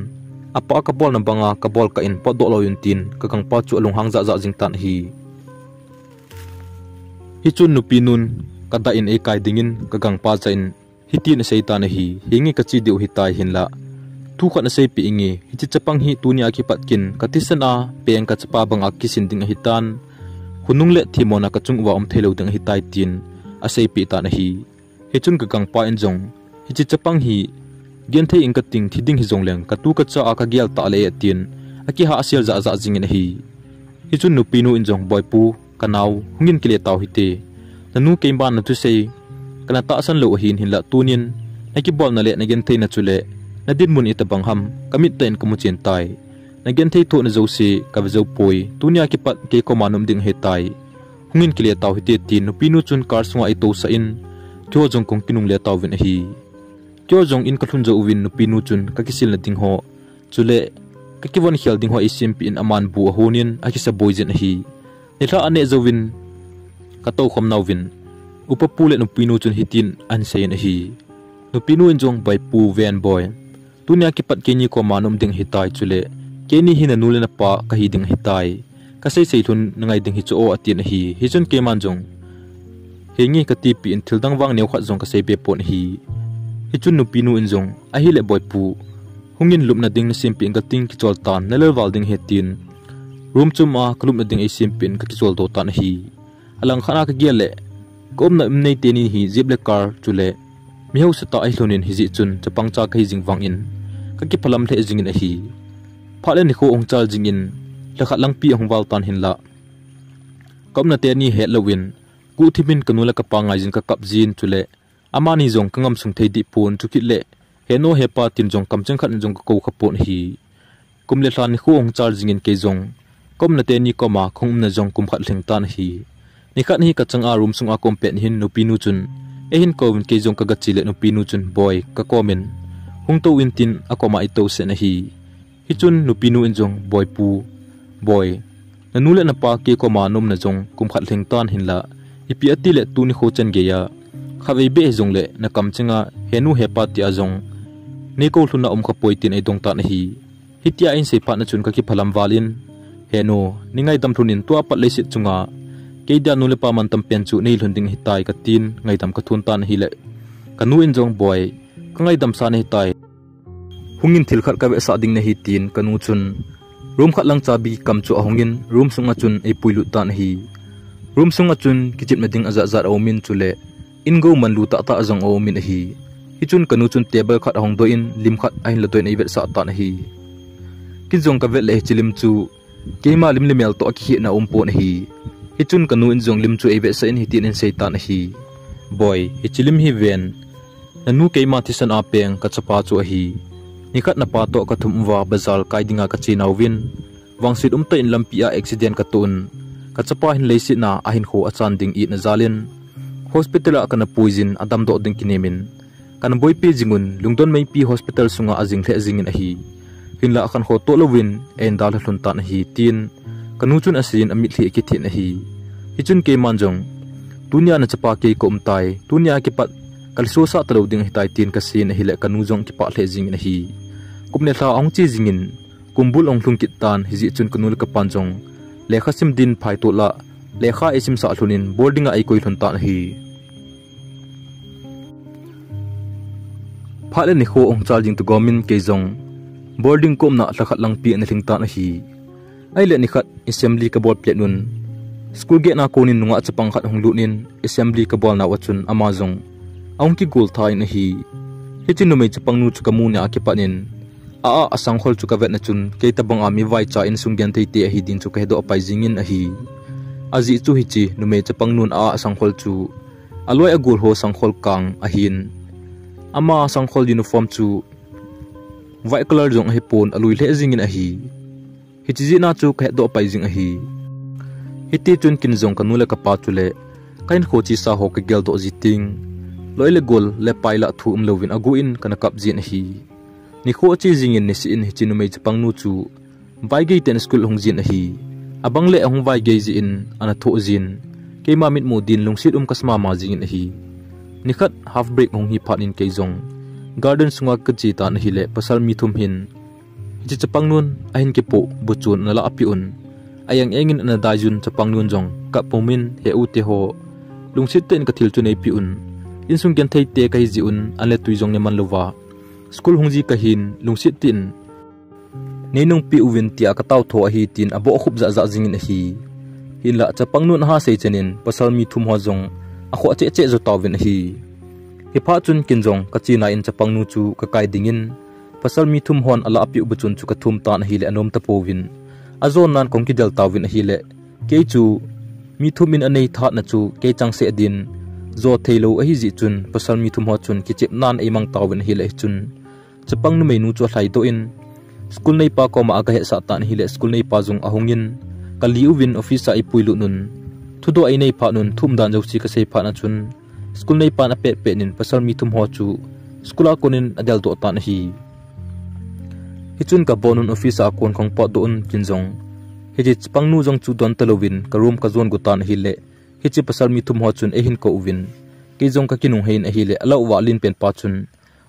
Apa kabolna banga kabol kah in potdoh lou in tin kagangpa chu alunghang jahjah jing tan ahi. Hichun nupi nun kadah in eikai dingin kagangpa chah in hitin asei tan ahi, henge kache diu ahitai hinlah. Thu khat naseipeh inge, hiche chapang hi tunia kipat kin kathisan a peng kachapa banga kisin ding ahitan. Khonung le themmo na kachung uva um theilou ding ahitai tin aseipeh tan ahi. Hichun kagangpa in jong, hiche chapang hi genthei in kating thi ding hijongleng katu kacha a kagel tah le e tin akihahsel jahjah jingin ahi. Hichun nupinu in jong, Boipu, kanao, hungin kile tau hite. Nanu keiman nathusei kana tahsan lou ahin hinlah tunin nakibolna le nagentheina chule nadinmun itobang ham kamit tah in kamu chen tai. Nagenthei thohna jouse kave jou poi, tunia kipat kei koma naum ding ahitai. Hungin kile tau hite tin nupinu chun car sunga eitousah in keiho jong kahung kinungle tauvin ahi. Keiho jong in kalhun jou uvin nupinu chun kakisilna ding ho chule kakivon khel ding ho eisempeh in aman bu ahonin akisaboi jin ahi. Nilhah aneh jouvin katoukhom nauvin upapu le nupinu chun hitin ahin seiyin ahi. Nupinu in jong, Boipu ven boi, tunia kipat keini koma naum ding ahitai chule keini hi nanu le napa kahi ding ahitai. Kaseisei lhon nangai ding hichu o atin ahi. Hichun keiman jong, henge katipeh in thildang vang neokhat jong kaseibe pon ahi. Hichun nupinu in jong, ahile Boipu, hungin lupna ding nasempeh in kating kichol tan, nalelval ding ahi tin room chom a kalupna ding eisempeh in kakicholdo tan ahi. Alangkhat a kagel le kaumna um nei teni hi jeep le car chule mi hausatah ahilhonin hijeh chun chapangcha kahi jing vangin kakiphalam lheh jingin ahi. Phat le nikho ahung chal jingin lhakhat langpi ahung val tan hinlah kaumna teni hetlouvin guhthimin kanu le kapa ngaijin kakap jin chule amani jong kangamsung thei dehpon chukit le henu hepa tin jong kamcheng khat in jong kakou khapon ahi. Kum le lha nikho ahung chal jingin kei jong kaumna teni koma kahung umna jong kum khat lhing tan ahi. Nikhat hi kachanga room sunga kaum pet hin nupinu chun eihin kouvin kei jong kagache le nupinu chun, Boi, kakomin hung tou in tin akoma eitousah in ahi. Hichun nupinu in jong, Boipu, boi, nanu le napa kei koma naumna jong kum khat lhing tan hinlah ipi atile tuni kho chan geiya khatvei beh hijongle nakamchenga henu hepa tia jong neikou lhonna um khapoi tin eidong tan ahi. Hitia eihin seiphat na chun kakiphalam valin, Henu, neingaidam lhonin tua pat leiset chunga keidia nu le pa mantam pen chu neilhon ding ahitai katin ngaidam kathon tan ahile kanu in jong, Boi, kangaidam sa nahitai. Hungin thil khat kavetsah ding nahi tin kanu chun room khat lang chabi kam chu ahungin room sunga chun eipuilut tan ahi. Room sunga chun kichepna ding ajat jat aumin chule in gou manlu tahtah jong aumin ahi. Hichun kanu chun table khat ahung doh in lim khat ahin ladoh in eivetsah tan ahi. Kei jong kavet le hiche lim chu keima lim le mel toh akikhehna aumpon ahi. Hichun kanu in jong lim chu eivetsah in hitin eihin seitan ahi. Boi, hiche lim hi ven, nanu keima thisan a peng kachapa chu ahi. Nikhat napa toh kathum uva bazar kai dinga kachenauvin vangset umtah in lampia accident katoh un kachapa hin leiset a ahinkho achan ding itna jalin hospital a kana puijin adamdoh ding kinemin kana boipi jingun Lungdon Meipi Hospital sunga ajing lheh jingin ahi. Hinlah akhankho toh louvin eidalha lhon tan ahi tin kanu chun aseiyin amitlhi akithin ahi. Hichun keiman jong, Tunia nachapa kei kaumtai, tunia kipat kalesosah talou ding ahitai tin kaseiyin ahile kanu jong kipah lheh jingin ahi. Kum le lha ahung che jingin kumbul ahung lhung kit tan hijeh chun kanu le kapan jong lekha sim din phaitohlah lekha eisimsah lhonin boarding a eikoi lhon tan ahi. Phat le nikho ahung chal jing toh gomin kei jong boarding kaumna lhakhat langpi ana lhing tan ahi. Ahile nikhat assembly kabol pet un school gate a konin nungah chapang khat ahung lut in assembly kabolnauva chun ama jong ahung kigol tha in ahi. Hiche numei chapangnu chu kamu nia kipat in a, a, asangkhol chu kavetna chun kei tobanga mi vaicha insung genthei te ahi din chu kahedoh pai jingin ahi. Ajeh chu hiche numei chapangnun a, a, asangkhol chu aloi agol ho sangkhol kang ahin, ama sangkhol uniform chu white color jong ahipon alui lheh jingin ahi. Hiche jeh a chu kahetdoh pai jing ahi. Hitichun kei jong kanu le kapa chule kahinkho chesa ho kageldoh ji teng, loi le gol le pai lah thu umlouvin aguh in kana kap jin ahi. Nikho ache jingin niseh in hiche numei chapangnu chu vaigei tah in school ahung jin ahi. Abang le ahung vaigei jeh in ana thoh jin, keima mitmu din lungset um kasa mama jingin ahi. Nikhat half break ahung hi phat in kei jong garden sunga kache tan ahile pasal mi thum hin Hiche chapang nun ahin kipoh bu chun ana lah peh un. Ajang engin ana daijun chapang nun jong kap pumin, He u te ho, lungset tah in ka thil chu neipe un. Insung genthei te kahi jeh un an le tui jong neiman louva school hung ji kahin, lungset tah in neinungpeh uvin tia ka tao tho ahi, tin aboh khup jahjah jingin ahi. Hinlah chapang nun aha sei chenin pasal mi thum ho jong akhoh cheh cheh jo tauvin ahi. Hiphat chun ken jong ka chena in chapang nu chu ka kai dingin, pasal mi thum hon alah peh u bu chun chu ka thum tan ahileh anom tapouvin, ajon nan kong kidel tauvin ahileh, kei chu mi thum in anei thatna chu kei changseh din jo thei lou ahi jeh chun pasal mi thum ho chun kichep nan eimang tauvin ahileh, hichun chapang numei nu chu alhaidoh in, school neipa koma aga hetsah tan ahileh, school neipa jong ahungin, ka li uvin office a eipui lut un, thudoh einei phat un, thu umdan jouse ka sei phat na chun, school neipan apet pet in pasal mi thum ho chu school a konin adeldoh tan ahi. Hichun ka bon un office a kon kong potdoh un ken jong, hiche chapang nu jong chu don talouvin ka room ka jon got tan ahileh, hiche pasal mi thum ho chun eihin kou uvin, kei jong ka kinunghei in ahileh, alah uva alen pen pa chun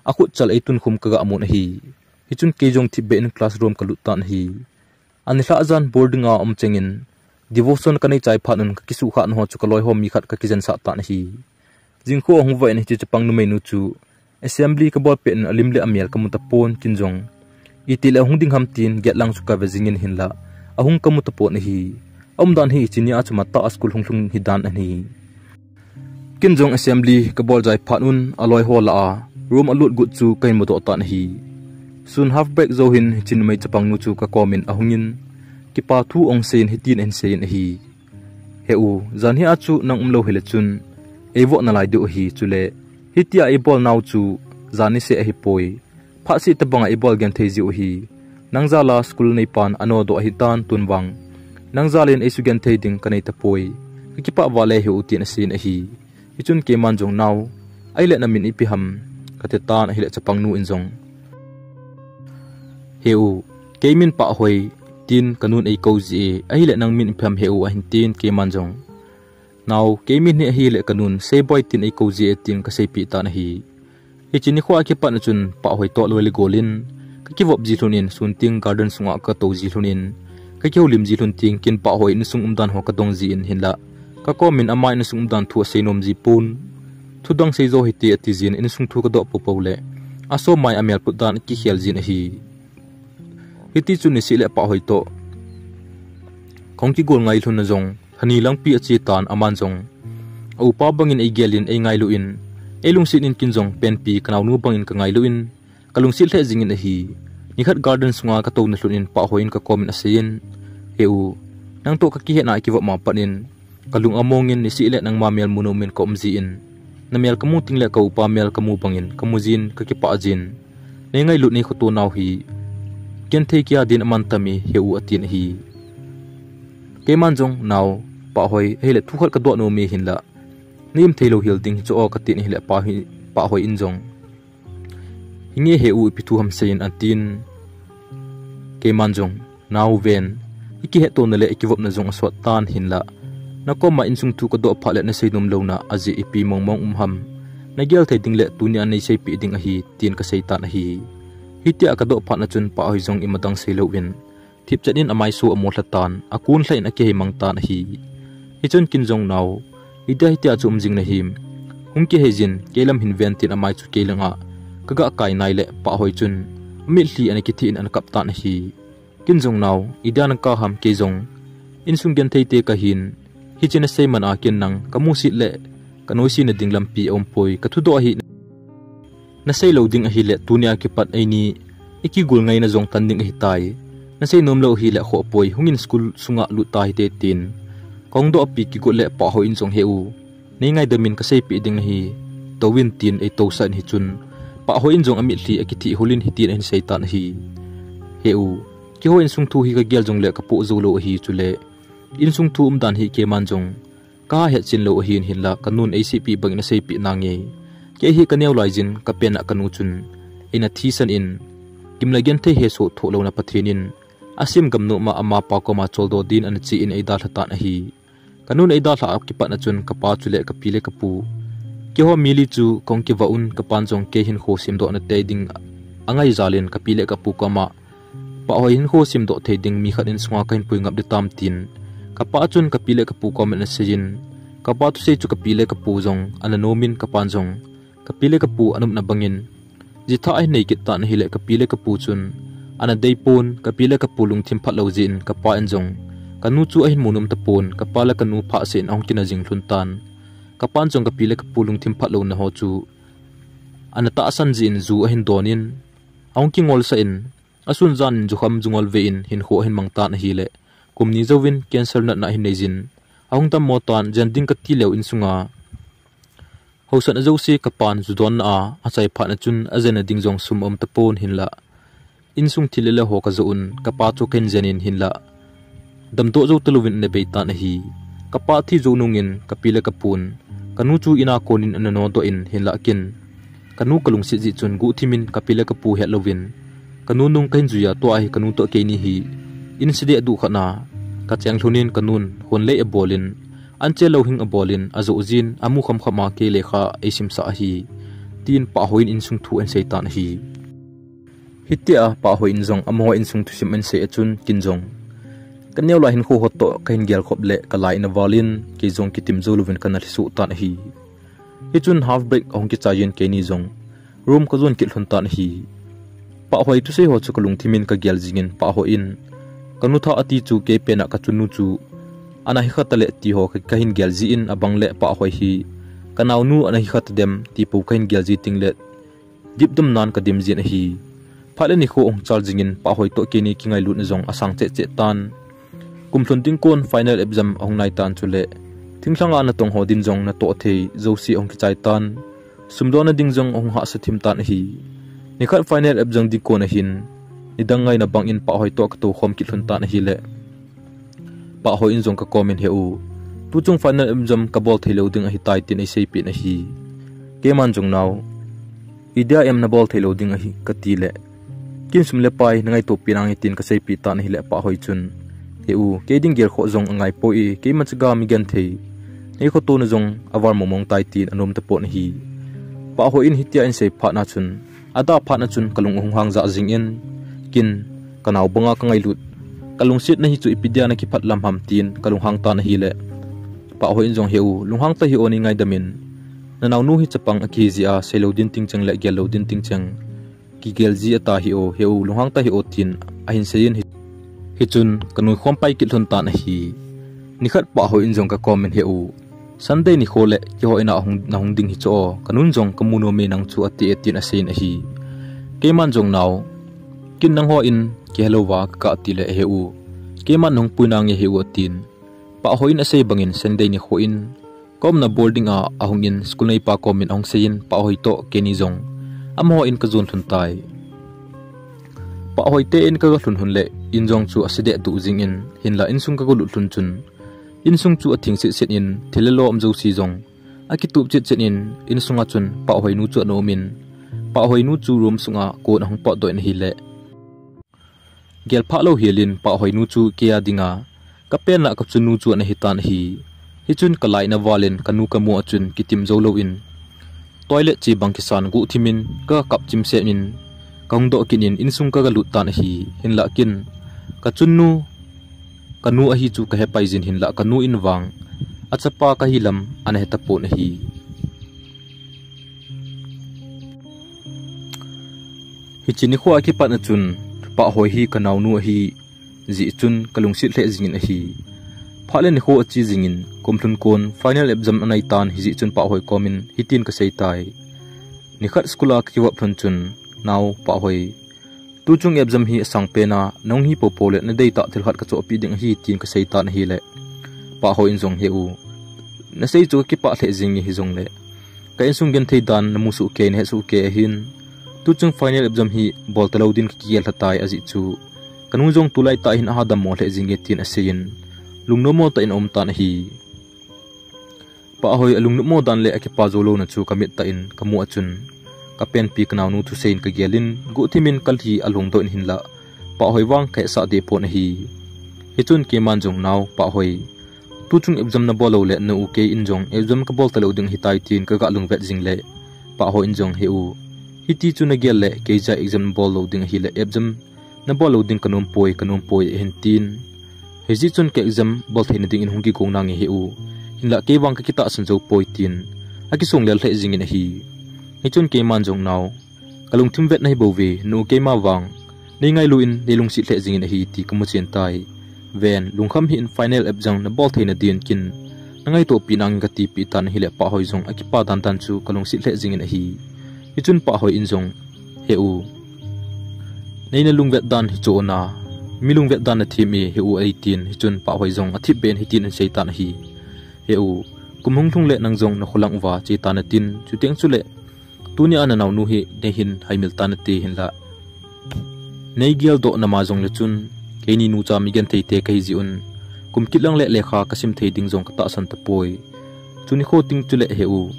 akhut chal eitun khum ka ga mun ahi. Hichun kei jong thipbeh in classroom ka lut tan ahi. Ani lhah jan boarding a um chengin, devotion ka nei chai phat un ka kisuhkhah na ho chu ka loi ho mi khat ka kijensah tan ahi. Jingkho ahung vah in hiche chapang numei nu chu assembly ka bol pet in alim le amel ka mu tapon ken jong, itih le ahung ding ham tin gate lang chu ka ve jingin hinlah, ahung ka mu tapon ahi. Aumdan hi hiche nia chu matah a school hung lhung hidan ahi. Ken jong assembly ka bol jai phat un aloi ho lah a room alut got chu ka hin mudoh tan ahi. Sun half break jou hin hiche numei chapang nu chu ka komin ahungin, kipa thu ong seiyin hitin ahin seiyin ahi. He u, janhi a chu nang umlou hile chun eivoh nalai diu ahi, chule hitia eibol nau chu jan niseh ahipoi. Phatseh tobanga eibol genthei jiu ahi. Nang jal a school neipan anodoh ahitan tun vang, nang jal in eisugenthei ding kanei tapoi. Ka kipah val e he u, tin aseiyin ahi. Hichun keiman jong, Nao, ahile na min ipi ham? kati tan ahile chapang nu in jong, He u, kei min Pahhoi, tin ka nun eikou jie, ahile nang min ipi ham he u, ahin tin keiman jong, Nao, kei min hi ahile ka nun Seiboi tin eikou jie, tin ka seipeh tan ahi. Hiche nikho a kipat na chun Pahhoi toh loi le gol in ka kivop ji lhon in, sun teng garden sunga ka tou ji lhon in, ka kihoulim ji lhon teng ken Pahhoi insung umdan ho ka dong jin, hinlah ka komin ama insung umdan thu asei nom ji pon. Thudang sei jo hite ati jin, insung thu ka doh poupou le asomai amel put dan akikhel jin ahi. Hiti chun niseh le Pahhoi toh kong kigol ngai lhon na jong lhani langpi ache tan, aman jong a upa bangin eigel in eingailu in, eilungset in ken jong penpi ka naonu bangin ka ngailu in, ka lungset lheh jingin ahi. Nikhat garden sunga ka touna lhon in Pahhoi in ka komin aseiyin, He u, nang toh ka kihetna a kivop ma pat in ka lung among in, niseh le nangma mel mu nomin ka um jin, na mel ka mu teng le ka upa mel ka mu bangin ka mu jin, ka kipah jin. Neingailut neikhoto nau hi genthei kia din aman tam e he u, atin ahi. Keiman jong, Nao, Pahhoi, ahile thu khat ka doh nom e, hinlah na im thei lou hel ding hichu o, katin ahile Pahhoi, Pahhoi in jong, Hinge he u, ipi thu ham seiyin, atin. Keiman jong, Nao ven, ikihetto na le ikivopna jong asot tan, hinlah na koma insung thu ka doh phat le na sei nom louna ajeh ipi mong mong um ham? Na gel thei ding le tunia nei seipeh ding ahi, tin ka sei tan ahi. Hitia ka doh phat na chun Pahhoi jong ima dang sei louvin thipchet in amaisu amu lha tan, akun lha in akihei mang tan ahi. Hichun ken jong, Nao, idia hitia chu um jing na him? Hung kihei jin, kei lam hin ven, tin amai chu kei langa ka ga kai nai le Pahhoi chun amitlhi ana kithih in ana kap tan ahi. Ken jong, Nao, idia na ka ham, kei jong insung genthei te kahin, hiche na sei man a ken nang ka musit le ka noisena ding lampi aum poi, ka thudoh ahi. Na sei lou ding ahile tunia kipat eini ikigol ngaina jong tan ding ahitai. Na sei nom lou ahile khoh poi, hungin school sunga lut ta hite, tin kong doh pi kigot le Pahhoi in jong, He u, nei ngaidam in, ka seipeh ding ahi, tou in, tin eitousah in, hichun Pahhoi in jong amitlhi akithih hul in hitin ahin sei tan ahi. He u, keiho insung thu hi ka gel jong le ka poh jou lou ahi, chule insung thu umdan hi keiman jong ka hetchen lou ahin, hinlah ka nun eiseipeh bangin aseipeh nange. Kei hi ka neo lai jin ka pen a ka nu chun eina thisan in, gim le genthei hesoh thoh louna Pathen in asem gam nom a amapa koma choldo din ana che in eidalha tan ahi. Ka nun eidalha a kipat na chun ka pa chule ka pi le ka pu, keiho mi li chu kong kivah un, ka pan jong kei hinkho semdoh na tei ding angai jal in ka pi le ka pu koma Pahhoi hinkho simdoh thei ding mi khat insunga kahin pui ngap ding tam tin, kapa chun kapi le kapu koma ana seiyin, kapa thusei chu kapi le kapu jong ana nomin, kapan jong kapi le kapu anopna bangin jitha ahin nei kit tan ahile, kapi le kapu chun ana deipon, kapi le kapu lungthim phatlou jeh in kapa in jong kanu chu ahin mu nom tapon, kapa le kanu phasah in ahung kina jing lhon tan. Kapan jong kapi le kapu lungthim phatlouna ho chu ana tahsan jeh in ju ahin donin, ahung kingolsah in, asun jan in jukham jungol ve in hinkho ahin mang tan ahile, kum ni jouvin cancer natna ahin neiyin, ahung dammo tan, jen ding kati leu insunga hausatna jouse kapan ju donna a achai phatna chun ajenna ding jong sum aum tapon, hinlah insung thil le le ho kajoh un, kapa chu kahin jenin hinlah damdoh jou talouvin ana bei tan ahi. Kapa thi jou nungin kapi le kapun kanu chu ina konin ana nodoh in, hinlah ken kanu kalungset jeh chun guhthimin kapi le kapu hetlouvin kanu nung kahin juiya, tua hi kanu toh keini hi in sedeh duh khatna kacheng lhonin, kanun hon lei abolin, anche louhing abolin, ajoh jin, amu khamkhama kei lekha eisimsah ahi, tin Pahhoi in insung thu ahin sei tan ahi. Hitia Pahhoi in jong amaho insung thusim ahin sei a chun, ken jong kaneo lai hinkho ho toh kahin gelkhop le kalai in avalin, kei jong kitim jou louvin kana lhisoh tan ahi. Hichun half break ahung kichaiyin keini jong room kajon kit lhon tan ahi. Pahhoi thusei ho chu kalungthimin kagel jingin, Pahhoi in kanu tha ati chu kei pena kachunnu chu ana hikha tale ti ho ka, kahin gel jin, abang le Pahhoi hi kanaonu ana hikha tadem ti po kahin gel ji teng le dipdom nan kadim jin ahi. Phat le nikho ahung chal jingin Pahhoi toh keini kingailutna jong asang cheh cheh tan. Kum lhun ding kon final exam ahung nai tan, chule thinglhanga natong ho din jong natoh thei jouse ahung kichai tan. Sumdonna ding jong ahung hahsa thim tan ahi. Nikhat final exam ding kon ahin, nidang ngaina bangin Pahhoi toh katoukhom kit lhon tan ahile, Pahhoi in jong kakomin, "He u, tuchung final exam kabol theilou ding ahitai," tin eiseipeh in ahi. Keiman jong, "Nao, idia em nabol theilou ding ahi," kati le, "Ken sum le pai nangaitopi nange," tin kaseipeh tan ahile, Pahhoi chun, "He u, kei ding gelkhoh jong angaipoi, keima chaga mi genthei neikhoto na jong aval mongmong tai," tin anom tapon ahi. Pahhoi in hitia ahin sei phatna chun, ada phatna chun kalung ahung hang jah jingin, ken kanao banga kangailut, kalungsetna hi chu ipi dia nakiphat lam ham tin kalunghang tan ahile, Pahhoi in jong, "He u, lunghang tahih o, neingaidam in, nanaonu hi chapang akihi jeh a seilou din tingcheng le gellou din tingcheng kigel ji ata hih o, he u, lunghang tahih o," tin ahin seiyin, hi, hichun kanui khompai kit lhon tan ahi. Nikhat Pahhoi in jong kakomin, "He u, Sunday nikho le keiho ina ahung, nahung ding hi chu o, kanun jong kamu nome nang chu," ati e tin aseiyin ahi. Keiman jong, "Nao, ken nangho in kihelouva kakah," ati le, "He u, keiman nahung pui nange he u," atin. Pahhoi in asei bangin Sunday nikho in kaumna boarding a ahungin school neipa komin ahung seiyin, Pahhoi toh keini jong amaho in kajon lhon tai. Pahhoi te in kaga lhun lhon le, in jong chu asedeh duh jingin, hinla insung kaga lut lhon chun, insung chu atheng setset in, thil le lo um jouse jong akitup chetchet in, insunga chun Pahhoi nu chu ana umin, Pahhoi nu chu room sunga kon ahung potdoh in ahile, gelphah louhel in Pahhoi nu chu keia dinga kapenna kachunnu chu ana hitan ahi. Hichun kalai in avalin kanu kamu a chun kitim jou louvin, toilet che bang kisan guhthimin kakap chimsemin kahung doh kit in insung kaga lut tan ahi. Hinlah ken kachunnu, kanu ahi chu kahepai jin, hinlah kanu in vang achapa kahi lam ana hetapon ahi. Hiche nikho a kipatna chun Pahhoi hi kanaonu ahi jeh chun kalungset lheh jingin ahi. Phat le nikho ache jingin, kum lhun kon final exam anai tan, hijeh chun Pahhoi komin hitin kaseitai. Nikhat school a kakivop lhon chun, "Nao Pahhoi, tuchung exam hi asangpen a, nahung hi poupou le nadeitah thil khat kachohpeh ding ahi," tin kaseitan ahile, Pahhoi in jong, "He u, nasei chu kakipah lheh jinge, hijongle ka insung genthei dan namu sohkei, nahet sohkei ahin, tuchung final exam hi bol talou din kakigel lhatai, ajeh chu kanu jong tulaitah hin aha dammo lheh jinge," tin aseiyin, lungnommo tah in aumtan ahi. Pahhoi alungnopmo dan le akipa jou louna chu kamit tah in kamu a chun, kapenpi kanaonu thusei in kagelin, guhthimin kalhi alhungdoh in, hinlah Pahhoi vang kahetsah dehpon ahi. Hichun keiman jong, "Nao Pahhoi, tuchung exam nabol loule nau kei in jong exam kabol talou ding ahitai," tin kaga lungvet jingle, Pahhoi in jong, "He u, hiti chu nagel le keija exam nabol lou ding ahile exam nabol lou ding kanom poi, kanom poi ahin tin. Hijeh chun ka exam bol theina dingin hung kigong nange Heu. Hinlah kei vang kakitahsan jou poi tin akisong lel lheh jingin ahi. Hichun keiman jong nao, kalungthim vet nahi bouve, nu keima vang nei ngailu in nei lungset lheh jingin ahi ti kamu chen tai. Ven, lungkham hih in, final exam nabol theina din kin nangaitoh pih nange katipeh tan ahile Pahhoi jong akipa dandan chu kalungset lheh jingin ahi. Hichun Pahhoi in jong, Heu, nei nalungvet dan hichu na, mi lungvet dan nathem e Heu eitin, hichun Pahhoi jong athip beh in hitin asei tan ahi. Heu, kum hung lhung le nang jong nakholang uva che tan natin, chuteng chule tunia nanaonu hi neihin haimil tan nate hinlah, nei geldoh nama jongle chun, keini nucha mi genthei te kahi jeh un, kum kit lang le lekha kasim thei ding jong katahsan tapoi. Chunikho ting chule Heu,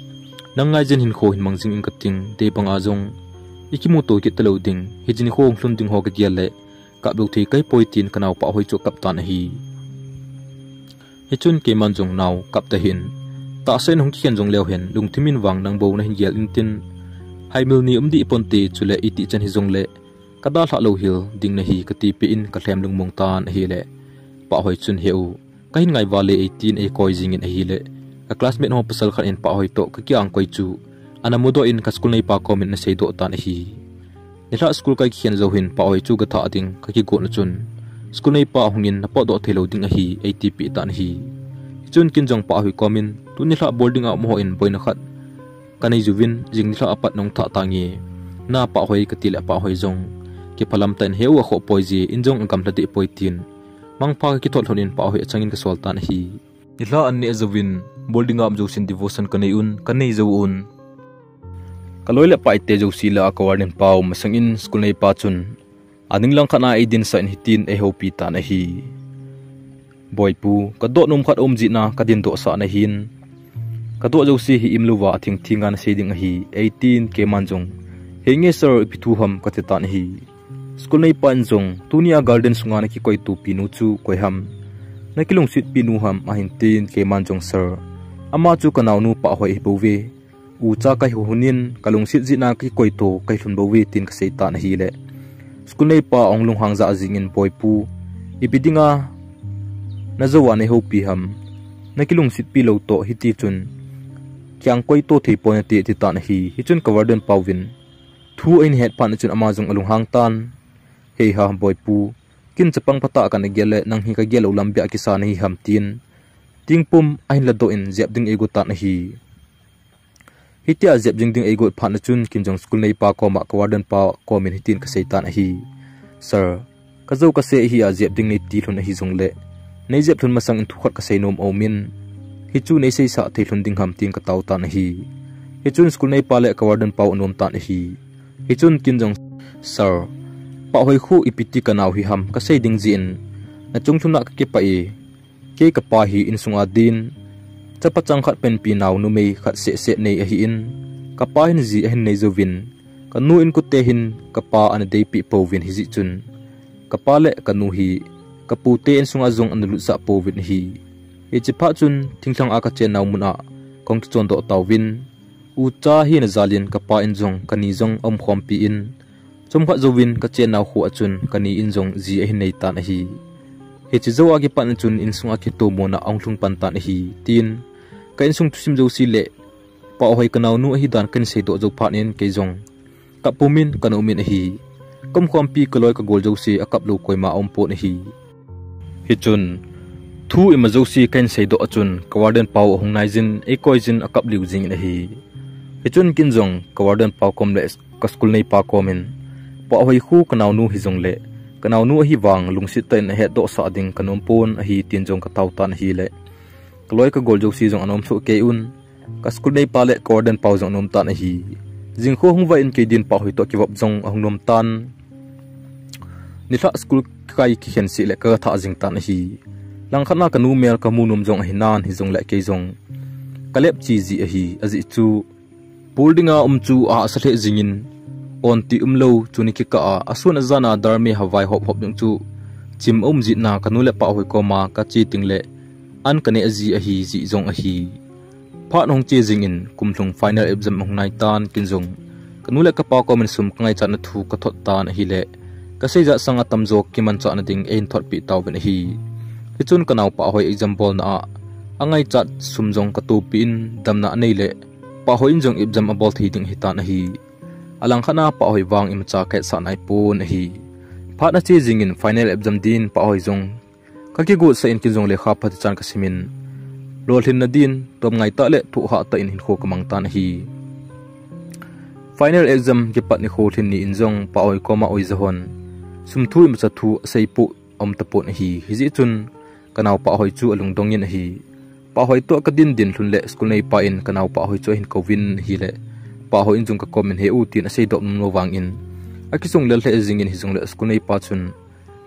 nang ngaijin hinkho hin mang jingin kating, dei banga jong ikimuto kit talou ding, hiche nikho hung lhun ding ho kagel le kap lou thei kahipoi tin kanao Pahhoi chu akap tan ahi. Hichun keiman jong, nao, kap tahih in, tahsa in hung kikhen jong leu hen, lungthim in vang nang bou nahin gel intin, haimil ni um deh ponte, chule itih chan hijongle kadalhah louhel ding nahi katipeh in kalhem lungmong tan ahile Pahhoi chun, Heu, kahin ngai vale eitin eikoi jingin ahile, ka classmate ho pasal khat in Pahhoi toh kakiang koi chu ana mudoh in ka school neipa komin ana seidoh tan ahi. Nilhah school kai kikhen jou hin Pahhoi chu gathah ding kakigotna chun, school neipa ahungin napotdoh theilou ding ahi eitipeh tan ahi. Hichun kin jong Pahhoi komin, tu nilhah boarding a um hon boina khat kanei jouvin, jing nilhah apat nahung thah tange na Pahhoi katile Pahhoi jong kiphalam tah in, Heu, akhoh poi je, in jong agamlha deh poi tin, mangpha kakithot lhon in Pahhoi achangin kasol tan ahi. Nilhah an neh jouvin, boarding a um jousen devotion kanei un, kanei jou un. Kaloi le paite jouse lah a ka warden pau masangin school neipa chun, aning langkhat a eidinsah in hitin eihoupi tan ahi. Boipu, kadot nom khat aum jeh in kadindoh sah nahin, kadot jouse hi imlouva athing thinga nasei ding ahi eitin, keiman jong, Henge sir, ipi thu ham, kati tan ahi. School neipa in jong, tunia garden sunga nakikoitopi nu chu koi ham, nakilungsetpi nu ham ahin tin, keiman jong, Sir, ama chu kanaonu Pahhoi ahibouve. Ucha kahi hun in kalungset jeh in kakikoito kahi lhon bouve tin kasei tan ahile, school neipa ahung lunghang jah jingin, Boipu, ipi dinga najouva neihoupi ham, nakilungsetpi lou toh hitichun kiang koito thei ponte, ati tan ahi. Hichun ka warden pauvin thu ahin het phat chun ama jong alunghang tan, Heiha Boipu, kin chapang phatah kana gel le nang hi kagel lou lam beh a kisa nahi ham tin, tingpum ahin ladoh in jep ding eigot tan ahi. Hitia jep jing ding eigot phat chun kin jong school neipa koma ka warden pa komin hitin kasei tan ahi. Sir, kajou kase ahia jep ding neiti lhon ahi jongle, neijep lhon masangin thu khat kasei nom aumin, hichu neiseisah thei lhon ding ham tin katao tan ahi. Hichun school neipa le ka warden pau anom tan ahi. Hichun kin jong, Sir, Pahhoi khu ipiti kanao hi ham kasei ding jeh in, nachung lhona kakipah e. Kei kapa hi insung a din, chapa chang khat penpi nao numei khat sehseh nei ahin, kapa hin ji ahin nei jouvin, kanu inkote hin kapa ana deipeh pouvin hijeh chun, kapa le kanu hi kapute insunga jong ana lutsah pouvin ahi. Hiche phat chun thinglhang a kachen nau mun a kahung kichondoh tauvin, ucha hina jal in kapa in jong kani jong aumkhompi in, chomkhat jouvin kachen nau khu a chun kani in jong ji ahin nei tan ahi. Hiche jou a kipat chun insunga kitomona ahung lhung pan tan ahi, tin ka insung thusim jouse le Pahhoi kanaonu ahidan kahin seidoh jou phat in kei jong kap pumin kana umin ahi. Kaumkhompi kaloi kagol jouse akap lou koima aumpon ahi. Hichun thu ima jouse kahin seidoh a chun ka warden pau ahung naijin eikoi jin akap liu jingin ahi. Hichun kin jong ka warden pau kom le ka school neipa komin, Pahhoi khu kanaonu hijongle, kanaonu ahivang lungset tah in ahetdoh sah ding kanom pon ahi tin jong katao tan ahile, kaloi kagol jouse jong anom soh kei un, ka school neipa le ka warden pau jong anom tan ahi. Jingkho hung vai in kei din Pahhoi toh kivop jong ahung nom tan. Nilhah school kai kikhen seh le kathah jing tan ahi. Langkhat a kanu mel kamu nom jong ahinan hijongle kei jong kalepche ji ahi, ajeh chu boarding a um chu ahahsa lheh jingin, onti umlou chuni kikah a asun ajan a darmi havai hop hop ding chu chim aum jeh in kanu le Pahhoi koma kache tengle an kaneh ji ahi jeh jong ahi. Phat ahung che jingin kum lhung final exam ahung nai tan kin jong kanu le kapa komin sum kangaichatna thu kathot tan ahile, Kasei jat sang atamjo kimanchah nading eihin thotpi tauvin ahi. Hichun kanao Pahoi exam bolna a angaichat sum jong katopi in damna anei le Pahoi in jong exam abol thei ding ahitan ahi. Alangkhat a Pahoi vang imacha kahetsah naipon ahi. Phat ache jingin final exam din Pahoi jong kakigotsa in kin jong lekha phatechan kasimin, lolhinna din tomngai tah le thohhah tah in hinkho kamang tan ahi. Final exam kipat nikho lhin ni in jong Pahoi koma oija hon sum thu imacha thu aseipoh aum tapon ahi. Hijeh chun kanao Pahoi chu alungdong in ahi. Pahoi toh kadin din lhun le school neipa in kanao Pahoi chu ahin kouvin ahile, Pahoi in jong kakomin he u tin aseidoh nomlou vangin, akisung lel lheh jingin hijongle school neipa chun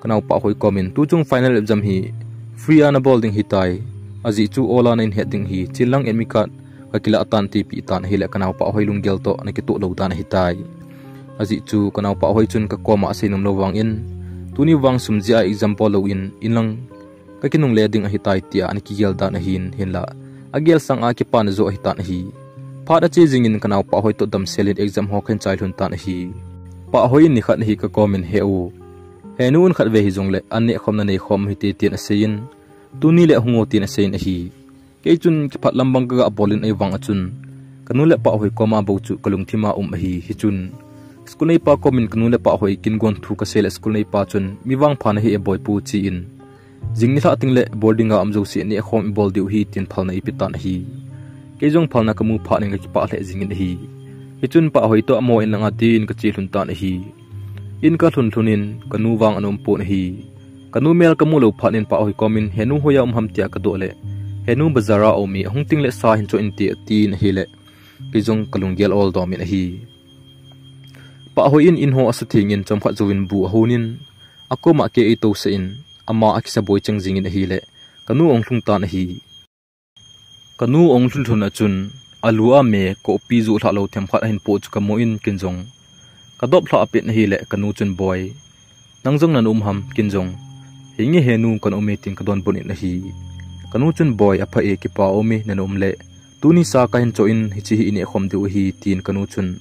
kanao Pahoi komin tuchung final exam hi free a nabol ding ahitai. Ajeh chu ol a nahin het ding ahi, chenlang admit card kakilah tan tipeh tan ahile kanao Pahoi lunggel toh nakitoh lou dan ahitai. Ajeh chu kanao Pahoi chun kakoma asei nomlou vangin, tuni vang sum jeh a exam bol louvin inlang kakinungle ding ahitai tia ana kigel dan ahin, hinla agel sang a kipana joh ahitan ahi. Phat ache jingin kanao Pahoi toh damsel in exam ho kahin chai lhun tan ahi. Pahoi in nikhat ahi kakomin he u, henu un khatvei hijongle an nehkhomna neikhom hite tin aseiyin, tuni le hung o tin aseiyin ahi. Kei chun kiphat lam bang kaga bolin ahivang a chun kanu le Pahoi koma bou chu kalungthim a um ahi. Hichun school neipa komin kanu le Pahoi kin gon thu kasei le school neipa chun mi vangpha nahi e boipu tin, jing nilhah tengle boarding a um jouse nehkhom ibol diu ahi tin phalna eipe tan ahi. Kei jong phalna kamu phat in kakipah lheh jingin ahi. Hichun Pahoi toh amo in langa tin kache lhun tan ahi. In kalhun lhun in kanu vang ana um pon ahi. Kanu mel kamu lou phat in Pahoi komin henu hoiya um ham tia kadoh le, henu bazar a um e, ahung tengle sa hin choh inte atin ahile, kei jong kalunggel ol domin ahi. Pahoi in in ho asa thengin chomkhat jouvin bu ahonin, akoma kei eitousah in, ama akisa boi cheng jingin ahile, kanu ahung lhung tan ahi. Kanu ahung lhun lhun a chun, alu a me kohpi joh lhah lou themkhat ahin poh chu kamu in kin jong kadop lhah pet in ahile kanu chun, Boi, nang jong nana um ham? Kin jong, Henge henu, kana um e, tin kadonbut in ahi. Kanu chun, Boi, apha e, kipa um e nana um le, tuni sa kahin choh in hiche hi inehkhom diu ahi, tin kanu chun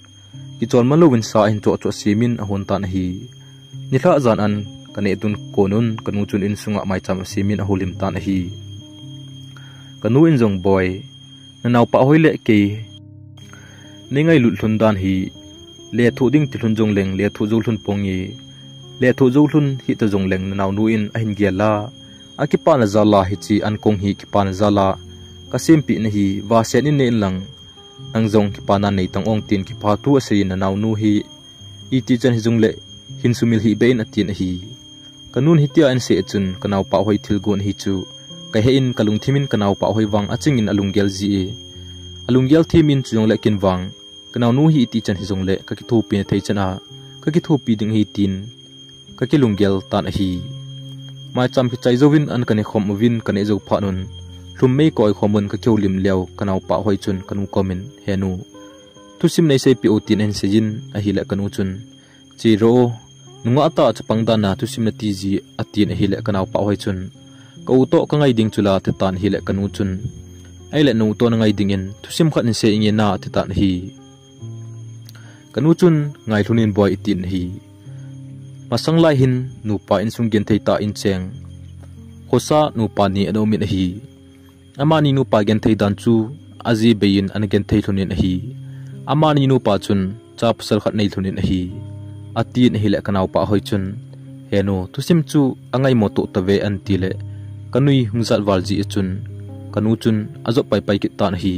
kichol man louvin sa ahin choh choh semin ahon tan ahi. Nilhah jan an kaneh dun konun kanu chun insunga maicham asemin ahoulim tan ahi. Kanu in jong, Boi, nanao Pahoi le kei neingailut lhun dan hi lethuh ding tilhun jongleng lethuh jou lhun ponge, lethuh jou lhun hita jongleng nanaonu in ahin gel a, akipana jal a hiche ankong hi kipana jal a kasempeh nahi, vasen in ne inlang, nang jong kipana neitang ong, tin kipathu aseiyin, nanaonu hi itichan hijongle hin sumil hih beh in atin ahi. Kanun hitia ahinsei a chun kanao Pahoi thilgon ahi chu kahe in kalungthim in kanao Pahoi vang achingin alunggel ji e. Alunggel them in chujongle kin vang kanaonu hi itichan hijongle kakithopi na thei chan a kakithopi ding ahi tin kakilunggel tan ahi. Maicham kichai jouvin an kanekhom uvin kaneh jou phat un lhum mei kaoikhom un kakihoulim leu kanao Pahoi chun kanu komin, Henu, thusim neiseipeh u, tin ahinseiyin ahile kanu chun, Che ro, nungah tah a chapang dan a thusim nati ji, atin ahile kanao Pahoi chun, Ka u toh kangai ding chula, ati tan ahile kanu chun, Ahile nu toh nangai dingin thusim khat hinsei inge na, ati tan ahi. Kanu chun, Ngailhun in Boi, atin ahi. Masang lai hin nupa insung genthei tah in cheng khosa nupa ni ana um in ahi. Amani nupa genthei dan chu aji bei in ana genthei lhon in ahi. Amani nupa chun cha pasal khat nei lhon in ahi, atin ahile kanao Pahoi chun, Henu, thusim chu angaimo toh tave, ahin tile kanui hung jat val ji a chun kanu chun ajop paipai kit tan ahi.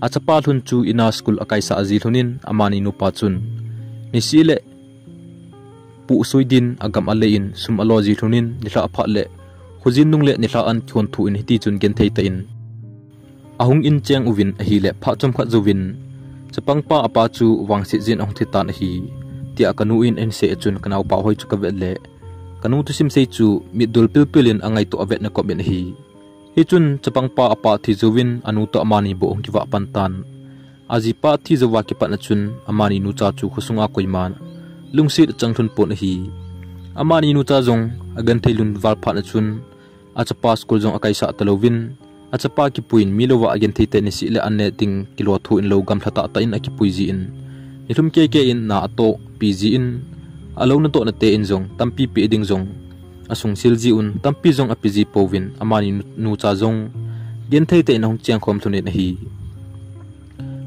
Achapa lhun chu ina school akaisah ji lhon in amani nupa chun nisih le puhsui din agam alei in sum alo ji lhon in nilhah phat le khojin nung le nilhah an kihon thu in hiti chun genthei tah in ahung in cheng uvin ahile phat chomkhat jouvin chapangpa apa chu vangset jin ahung thi tan ahi, tia kanu in ahinsei a chun kanao Pahoi chu kavet le kanu thusim sei chu mitdul pilpil in angaito avetna kop in ahi. Hichun chapangpa apa thi jouvin anu toh amani bou ahung kivah pan tan. Ajipa thi jouva kipatna chun amani nucha chu khosunga koiman lungset achang lhon pon ahi. Amani nucha jong agenthei lhon val phatna chun achapa school jong akaisah talouvin, achapa kipuiyin mi louva agenthei tah in nisih le an ne ding kilo thoh in lou gamlha tahtah in akipui ji in, nilhum keikei in na atohpi ji in, Alou natoh nate in jong tampi pe ding jong asungsil jiuvin, tampi jong ape ji pouvin, amani nu, nucha jong genthei tah in ahung chengkhom lhon in ahi.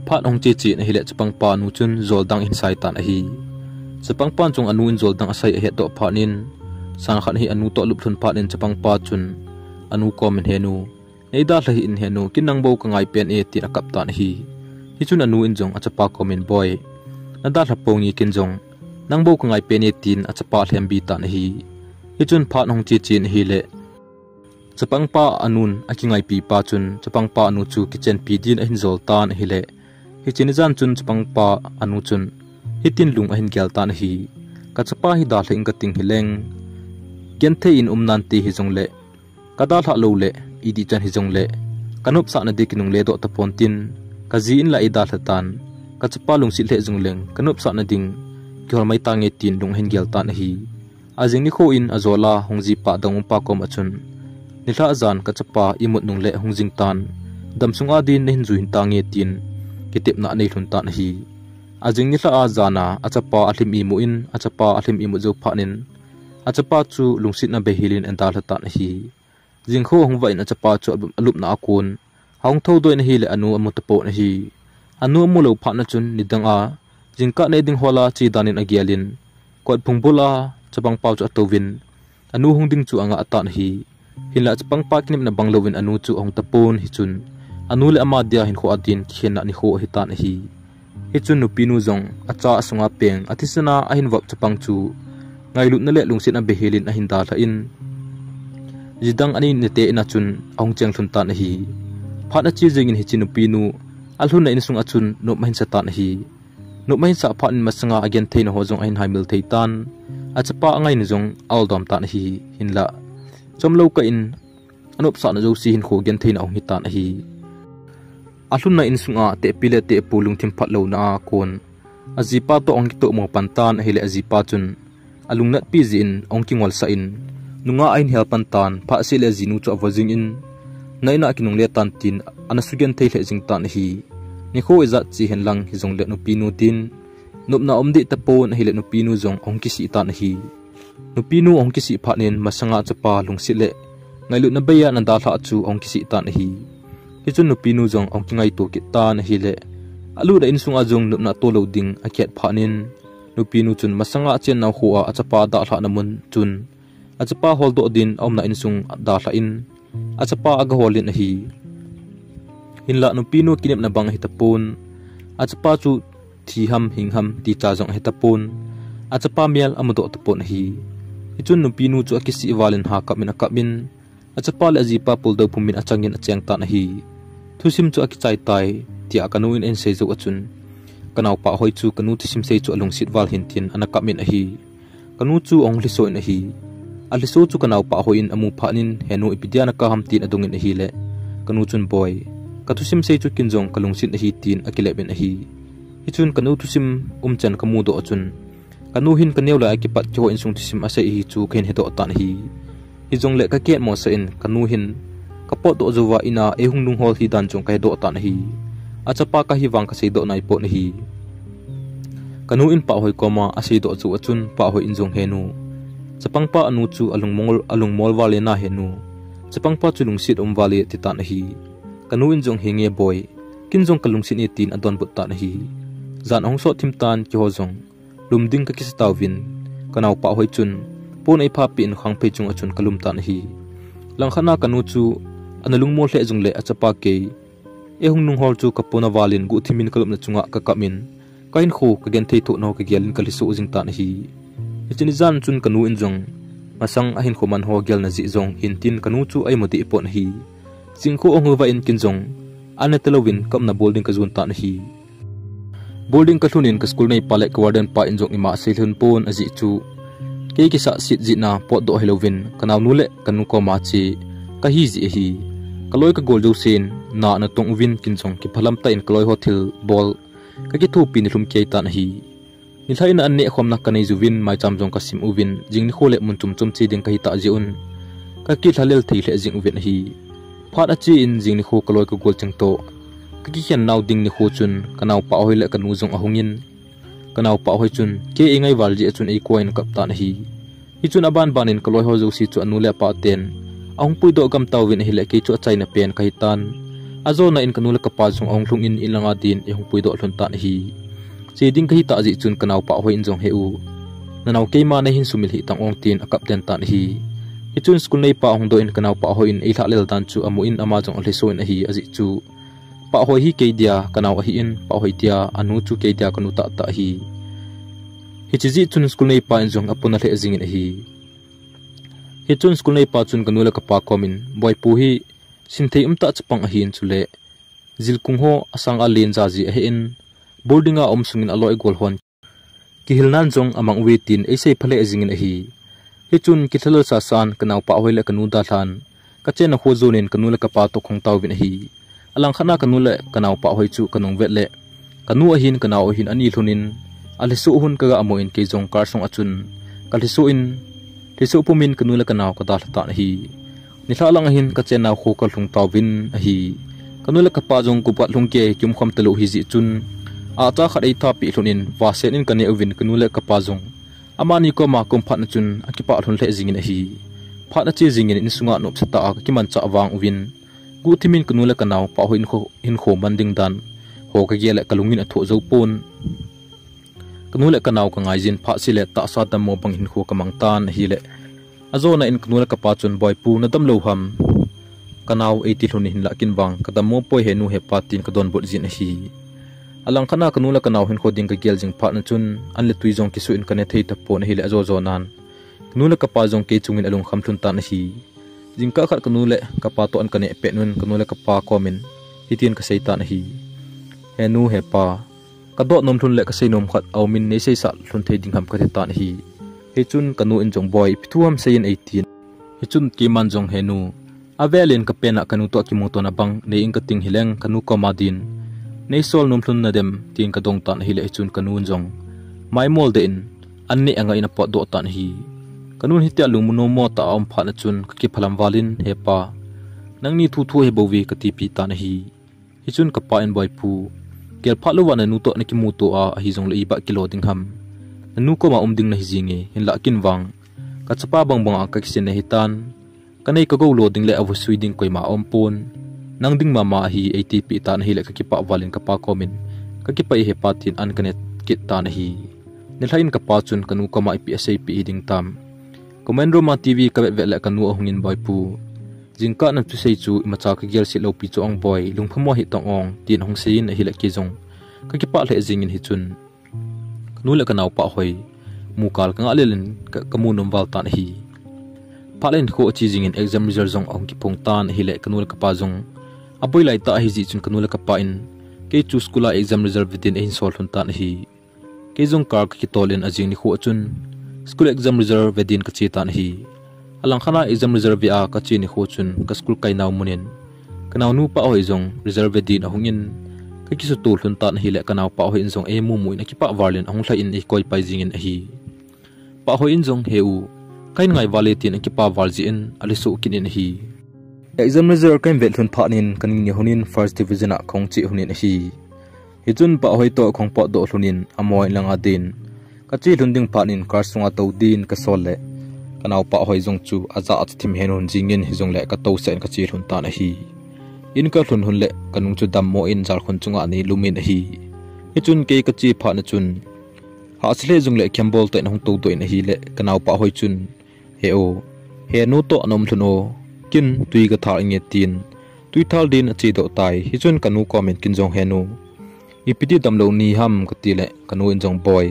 Phat ahung cheche in ahile chapangpa nu chun jol dang ahin sai tan ahi. Chapangpan jong anu in jol dang asai ahetdoh phat in, sang khat hi anu toh alup lhon phat in chapangpa chun anu kom in, "He nu, neidalha hih in he nu, ken nang bou kangai pen e," tin akap tan ahi. Hichun anu in jong achapa kom in, "Boi, nadalha ponge ken jong, nang bou kangai pen e," tin achapa alhembi tan ahi. Hichun phat ahung cheche in ahile, chapangpa anun akingaipi pa chun chapangpa anu chu kichenpi din ahin jol tan ahile, hiche ni jan chun chapangpa anu chun hitin lung ahin gel tan ahi. "Kachapa hi dalha inge kating hileng, genthei in um nante hijongle, kadalhah loule, idih chan hijongle, kanopsahna ding kinungle doh tapon tin, kaji in la eidalha tan, kachapa lungset lheh jongleng kanopsahna ding kihol mai tange," tin lung ahin gel tan ahi. Ajing nikho in ajol a hung jipah dangpa kom a chun, "Nilhah jan kachapa imut nungle hung jing tan, damsung a din nahin jui hih tange," tin kitepna anei lhon tan ahi. Ajing nilhah a jan a achapa alhim imut in, achapa alhim imut jou phat in, achapa chu lungsetna beihel in adalha tan ahi. Jingkho ahung vah in achapa chu alupna a kon ahung thoudoh in ahile anu amu tapon ahi. Anu amu lou phat na chun nidang a jingkah neh ding hol a che dan in agel in, kotphung bul a chapangpa chu atouvin, anu hung ding chu angah tan ahi. Hinlah chapangpa kinepna bang louvin anu chu ahung tapon, hichun anu le ama dia hinkho a din kikhenna nikho ahi tan ahi. Hichun nupinu jong acha asunga peng athisana ahin vop chapang chu ngailutna le lungsetna beihel in ahin dalha in, jidang anei nate in a chun ahung cheng lhon tan ahi. Phat ache jing in hiche nupinu alhunna insung a chun nop ahin sa tan ahi. Nop ahin sah phat in masanga agentheina ho jong ahin haimil thei tan, achapa angaina jong aoldom tan ahi. Hinlah chomlou kah in anopsahna jouse hinkho gentheina ahung hi tan ahi. Alhunna insung a tehpi le tehpu lungthim phatlouna a kon ajipa toh ahung kitoh mo pan tan ahile ajipa chun alungnatpi jeh in ahung kingolsah in, nunga ahin hel pan tan, phat seh le ajinu chu avo jing in, "Na in a kinungle tan," tin ana sugenthei lheh jing tan ahi. Nikho ijat che henlang hijongle nupinu din nopna um deh tapon ahile nupinu jong ahung kisih tan ahi. Nupinu ahung kisih phat in masanga achapa lungset le ngailutna bei a ana dalhah chu ahung kisih tan ahi. Hichun nupinu jong ahung kingaito kit tan ahile, alutna insung a jong nopna tolou ding akihet phat in, nupinu chun masanga achennau kho a achapa dalhahna mun chun achapa holdoh din aumna insung dalha in achapa agahol in ahi. Hinlah nupinu kinepna bang ahi tapon, achapa chu thi ham hing ham ti cha jong ahi tapon, achapa mel amudoh tapon ahi. Hichun nupinu chu akisih val in ha kap in akap in, achapa le ajipa puldou pum in achang in acheng tan ahi. Thusim chu akichai tai, tia kanu in ahin sei jou a chun, kanaopa Hoi chu kanu thusim sei chu alungset val hin tin ana kap in ahi. Kanu chu ahung lhiso in ahi. Alhiso chu kanaopa Hoi in amu phat in, "He nu, ipi dia nakap ham?" tin adong in ahile, kanu chun, "Boi, kathusim sei chu ken jong kalungset ahi," tin akilep in ahi. Hichun kanu thusim umchan kamudoh a chun, kanu hin kaneo lai a kipat keiho insung thusim asei ahi chu kahin hedoh tan ahi. Hijongle kakihet mosah in kanu hin kapotdoh jouva in a eihung lunghol hidan jong kahedoh tan ahi. Achapa kahi vang kaseidoh naipon ahi. Kanu in Pa Hoi koma aseidoh jou a chun Pa Hoi in jong, "He nu, chapangpa anu chu alungmol, alungmol val e na he nu. Chapangpa chu lungset um val e," ati tan ahi. Kanu in jong, "Henge boi, ken jong kalungset e," tin adonbut tan ahi. Jan ahung sot thim tan, keiho jong lum ding kakisa tauvin, kanaopa Hoi chun pon eiphapeh in khangphei chunga chun kalum tan ahi. Langkhat na kanu chu ana lungmol lheh jongle achapa kei eihung lunghol chu kapona val in guhthim in kalupna chunga kakap in, kahinkho kagenthei thohna ho kagel in kalhiso jing tan ahi. Hiche ni jan chun kanu in jong masang ahinkho man ho gelna jeh jong hin tin kanu chu eimu deh pon ahi. Jingkho ahung vah in ken jong an neh talouvin kaumna boarding kajon tan ahi. Boarding kalhun in ka school neipa le ka warden pa in jong ima asei lhon pon ajeh chu kei kisahset jeh in a potdoh hilouvin kanaonu le kanu koma che kahi jeh ahi. Kaloi kagol jousen na ana tong uvin ken jong kiphalam tah in kaloi ho thilbol kakithopi nilhum kei tan ahi. Nilhah in a an nehkhomna kanei jeh uvin maicham jong kasim uvin jing nikho le mun chom chom che ding kahi tah jeh un kakilhalel thei lheh jing uvin ahi. Phat ache in jing nikho kaloi kagol cheng toh kakikhen nau ding nikho chun kanaopa Hoi le kanu jong ahung in Ka naopa hoi chun kei ei ngaival jeh a chun eikoi in akap tan ahi. Hichun aban ban in ka loi ho jouse chu anu le apa ten ahung puidoh gam tauvin ahile kei chu achaina pen kahi tan. Ajona in ka nu le ka pa jong ahung lhung in in langa din eihung puidoh lhon tan ahi. Che ding kahi tah jeh chun ka naopa hoi in jong, "He u, na nao keima neihin sumil hih tan o," tin akap den tan ahi. Hichun school neipa ahung doh in ka naopa hoi in eilhah lel dan chu amu in ama jong alhesoh in ahi, ajeh chu Pa hoi hi kei dia ka nao ahin, pa hoi dia anu chu kei dia ka nu tahtah ahi. Hiche jeh chun school neipa in jong apona lheh jingin ahi. Hichun school neipa chun ka nu le ka pa komin, "Boipu hi sinthei umtah chapang ahin, chule jilkung ho asang alen jaji ahin, boarding a um sungin aloi gol hon kihilnan jong amang uve," tin eisei phalheh jingin ahi. Hichun kithlalal sasan ka naopa hoi le ka nu dalhan, ka chenna kho jonin ka nu le ka pa toh kahung tauvin ahi. Alangkhat na ka nu le ka naopa hoi chu ka nung vet le, ka nu ahin ka nao ahin ani lhun in, alhisoh hun kaga mu in kei jong car sunga chun ka lhisoh in, lhisoh pumin ka nu le ka nao ka dalha tan ahi. Nilhah lang ahin ka chenna kho ka lhung tauvin ahi. Ka nu le ka pa jong kum khat lhung kei kium kham talou ahi jeh chun, acha khat eitha peh lhon in vasen in ka neh uvin ka nu le ka pa jong amani koma ka um phat na chun akipah lhon lheh jingin ahi. Phat ache jingin insunga nopsa tah a ka kimanchah vang uvin, guhthim in ka nu le ka nao pa hoi hinkho, hinkho man ding dan ho ka gel le ka lungin athoh jou pon. Ka nu le ka nao ka ngaijin phat seh le tahsa dammo bang hinkho ka mang tan ahile, ajona in ka nu le ka pa chun, "Boipu, na damlou ham? Ka nao eiti lhon in hinlah kin vang ka dammo poi he nu he pa," tin ka donbut jin ahi. Alangkhat na ka nu le ka nao hinkho ding ka gel jing phat na chun an le tui jong kisuh in ka ne thei tapon ahile ajo jonan ka nu le ka pa jong kei chungin alungkham lhon tan ahi. Jingkah khat ka nu le ka pa toh an ka neh pet un ka nu le ka pa komin hitin ka sei tan ahi. "He nu, he pa, ka doh nom lhon le ka sei nom khat aumin neiseisah lhon thei ding ham?" ka ti tan ahi. Hichun ka nu in jong, "Boi, ipi thu ham seiyin," eitin. Hichun keiman jong, "He nu, avelin ka pen a ka nu toh kimuto na bang nei in ka ting hileng ka nu koma din neisol nom lhon na dem?" tin ka dong tan ahile hichun ka nu in jong maimol deh in an neh angah in apotdoh tan ahi. Ka nun hitia lungmu nommo tah a um phat na chun ka kiphalam valin, "He pa, nangni thu thu ahi bouve," ka tipeh tan ahi. Hichun ka pa in, "Boipu, gel phat louva na nu toh na kimuto a, ahijongle iba kilo ding ham? Na nu koma um ding nahi jinge, hinlah kin vang ka chapa bang bang a ka kisin nahi tan. Ka nei ka gou lo ding le avusui ding koima aum pon. Nang ding mama ahi," eitipeh tan ahile ka kipah valin ka pa komin, "Ka kipah e he pa," tin an ka ne kit tan ahi. Nilhah in ka pa chun ka nu koma ipi aseipeh hi ding tam. Comment room a TV ka vet vet le ka nu ahungin, "Boipu, jingkah na thusei chu imacha ka gel sih lou pi chu ong boi, lungphamo hih tang ong," tin ahung seiyin ahile kei jong ka kipah lheh jingin hichun ka nu le ka nao pa hoi mu kal ka ngah lel in ka, ka mu nom val tan ahi. Phat le hinkho ache jingin exam result jong ahung kiphong tan ahile ka nu le ka pa jong aboi lai tah ahi jeh chun ka nu le ka pa in kei chu school a exam result ve din eihin sol lhon tan ahi. Kei jong car ka kitol in ajing nikho a chun school exam result ve din ka che tan ahi. Alangkhat na exam result ve a ka che nikho chun ka school kai nau mun in ka naonu pa hoi jong result ve din ahungin ka kisuto lhon tan ahile ka nao pa hoi in jong eimu mu in akipah val in ahung lhai in eikoi pai jingin ahi. Pa hoi in jong, "He u, kahin ngai val e," tin akipah val jeh in alhisoh kit in ahi. Exam result kahin vet lhon phat in ka nini lhon in first division a kahung che lhon in ahi. Hichun pa hoi toh kahung potdoh lhon in amaho in langa din ka che lhon ding phat in car sunga tou din ka sol le ka nao pa hoi jong chu ajah a athim hen lhon jingin hijongle ka tousah in ka che lhon tan ahi. In ka lhun lhon le ka nung chu dammo in jalkhun chunga nei lum in ahi. Hichun kei ka che phat na chun hahsa lheh jongle khembol tah in ahung toudoh in ahile ka nao pa hoi chun, "He u, he nu toh na um lhon o, kin tui ka thal inge," tin tui thal din ache doh tai. Hichun ka nu komin kin jong, "He nu, ipi ti damlou nahi ham?" ka ti le ka nu in jong, "Boi,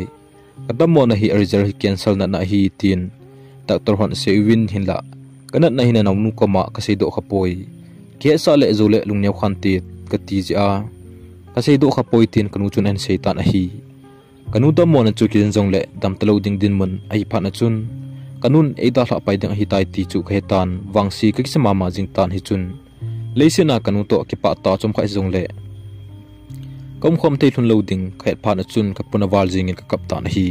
ka dammo na hi a result hi cancer natna ahi," tin doctor hon asei uvin, hinlah ka natna hi na naonu koma ka seidoh kha poi. Kihetsah le jou le lungneo khan te ka ti jeh a ka seidoh kha poi, tin ka nu chun ahin sei tan ahi. Ka nu dammo na chu kijin jongle dam talou ding dinmun ahi phat na chun ka nun eidalhah pai ding ahi tai ti chu ka he tan, vangse ka kisa mama jing tan hichun leiset a ka nu toh kipah tah chom khat hijongle ka umkhom thei lhon lou ding ka het phat na chun ka pona val jingin ka kap tan ahi.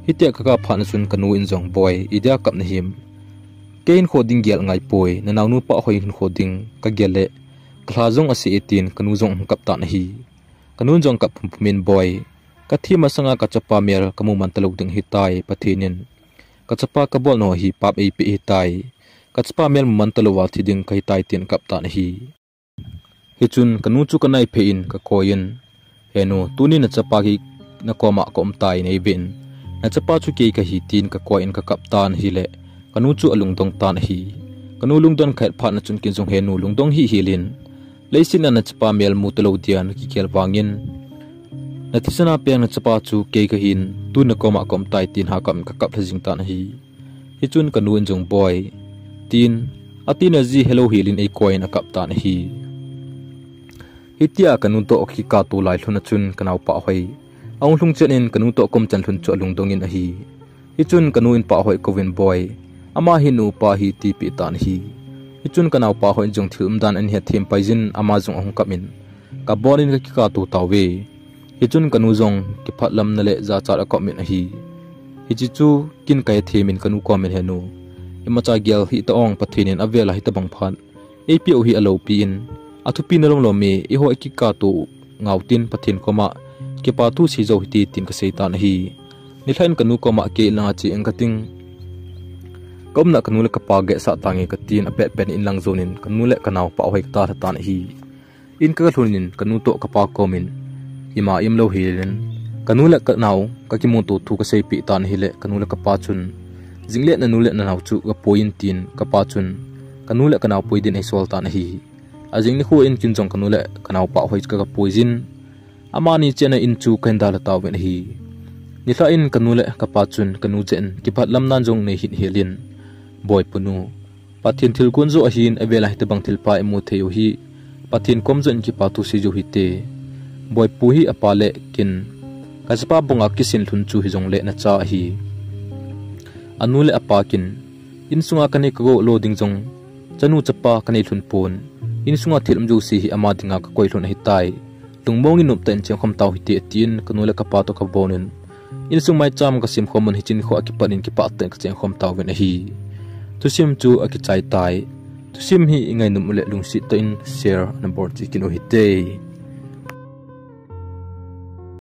Hitia ka kap phat na chun ka nu in jong, "Boi, idia kap na him? Kei hinkho ding gel ngai poi, na naonu pa hoi hinkho ding ka gel le ka lha jong ase e," tin ka nu jong ahung kap tan ahi. Ka nun jong kap phum phum in, "Boi, Kathi masanga kachapa mel kamu man talou ding ahitai, Pathen in. Kachapa kabol nau hi pap eipeh ahitai. Kachapa mel mu man talou a thi ding kahitai tin akap tan ahi. Hichun kanu chu kanaiphei in kakoi in, "He nu, tuni nachapa hi nakoma kaum tai, neiven. Nachapa chu kei kahi," tin kakoi in kakap tan ahile, kanu chu alungdong tan ahi. Kanu lungdon khat phat na chun kin jong, "He nu, lungdong hih hel in. Leiset a nachapa mel mu talou dia nakigel vangin, nathisan a peng nachapa chu kei kahin, tun nakoma kaum tai," tin hakap in kakap lha jing tan ahi. Hichun kanu in jong, "Boi," tin, atin aji helou hel in eikoi in akap tan ahi. Hitia kanu toh kikah to lai lhon a chun kanaopa hoi ahung lhung chen in kanu toh kom chan lhun chu alungdong in ahi. Hichun kanu in Pahoi kouvin, "Boi, ama hi nupa hi," tipeh tan ahi. Hichun kanaopa hoi in jong thil umdan ahin hethem pai jin ama jong ahung kap in, "Kabon in kakikah to tauve." Hichun kanu jong kiphatlamna le jachat akop in ahi. Hiche chu kin kahethem in kanu kom in, "He nu, imacha gel hih ta ong, Pathen in avel a hitobang phat eipeh u hi aloupi in, athupi na lom lom e, eiho ikikah to ngau tin Pathen koma kipa thu sei jou hite," tin kasei tan ahi. Nilhah in kanu koma, "Kei langa che ing kating, kaumna kanu le kapa geh sah tange," katin apet pet in lang jon in kanu le kanaopa hoi kata lha tan ahi. In kaga lhun in kanu toh kapa kom in ima im lou hel in, kanu le kanao kakimuto thu kaseipeh tan ahile, kanu le kapa chun, "Jing le nanu le nanao chu gapui in," tin kapa chun kanu le kanao pui din eisol tan ahi. Ajing nikho in kin jong kanu le kanaopa hoi chu kaga pui jin, amani chena in chu kahin dalha tauvin ahi. Nilhah in kanu le kapa chun kanu jeh in kiphatlamna jong nei hih hel in, "Boi, Pu nu, Pathen thilgon jo ahin, avel a hitobang thilpha imu thei u hi Pathen kom jo in kipa thu sei jou hite. Boi, Pu hi apa le kin kachapa banga kisin lhun chu hijongle nacha ahi. Anu le apa kin insunga kanei kagou lo ding jong chanu chapa kanei lhun pon, insunga thil um jouse hi ama dinga kakoi lhun ahitai. Lungmong in noptah in chengkhom tau hite," atin kanu le kapa toh kabon in, insung maicham kasem khom un, hiche nikho a kipat in kipah tah in kachengkhom tauvin ahi. Thusim chu akichai tai. Thusim hi ingainom uleh lungset tah in share nabol cheh kit u hite.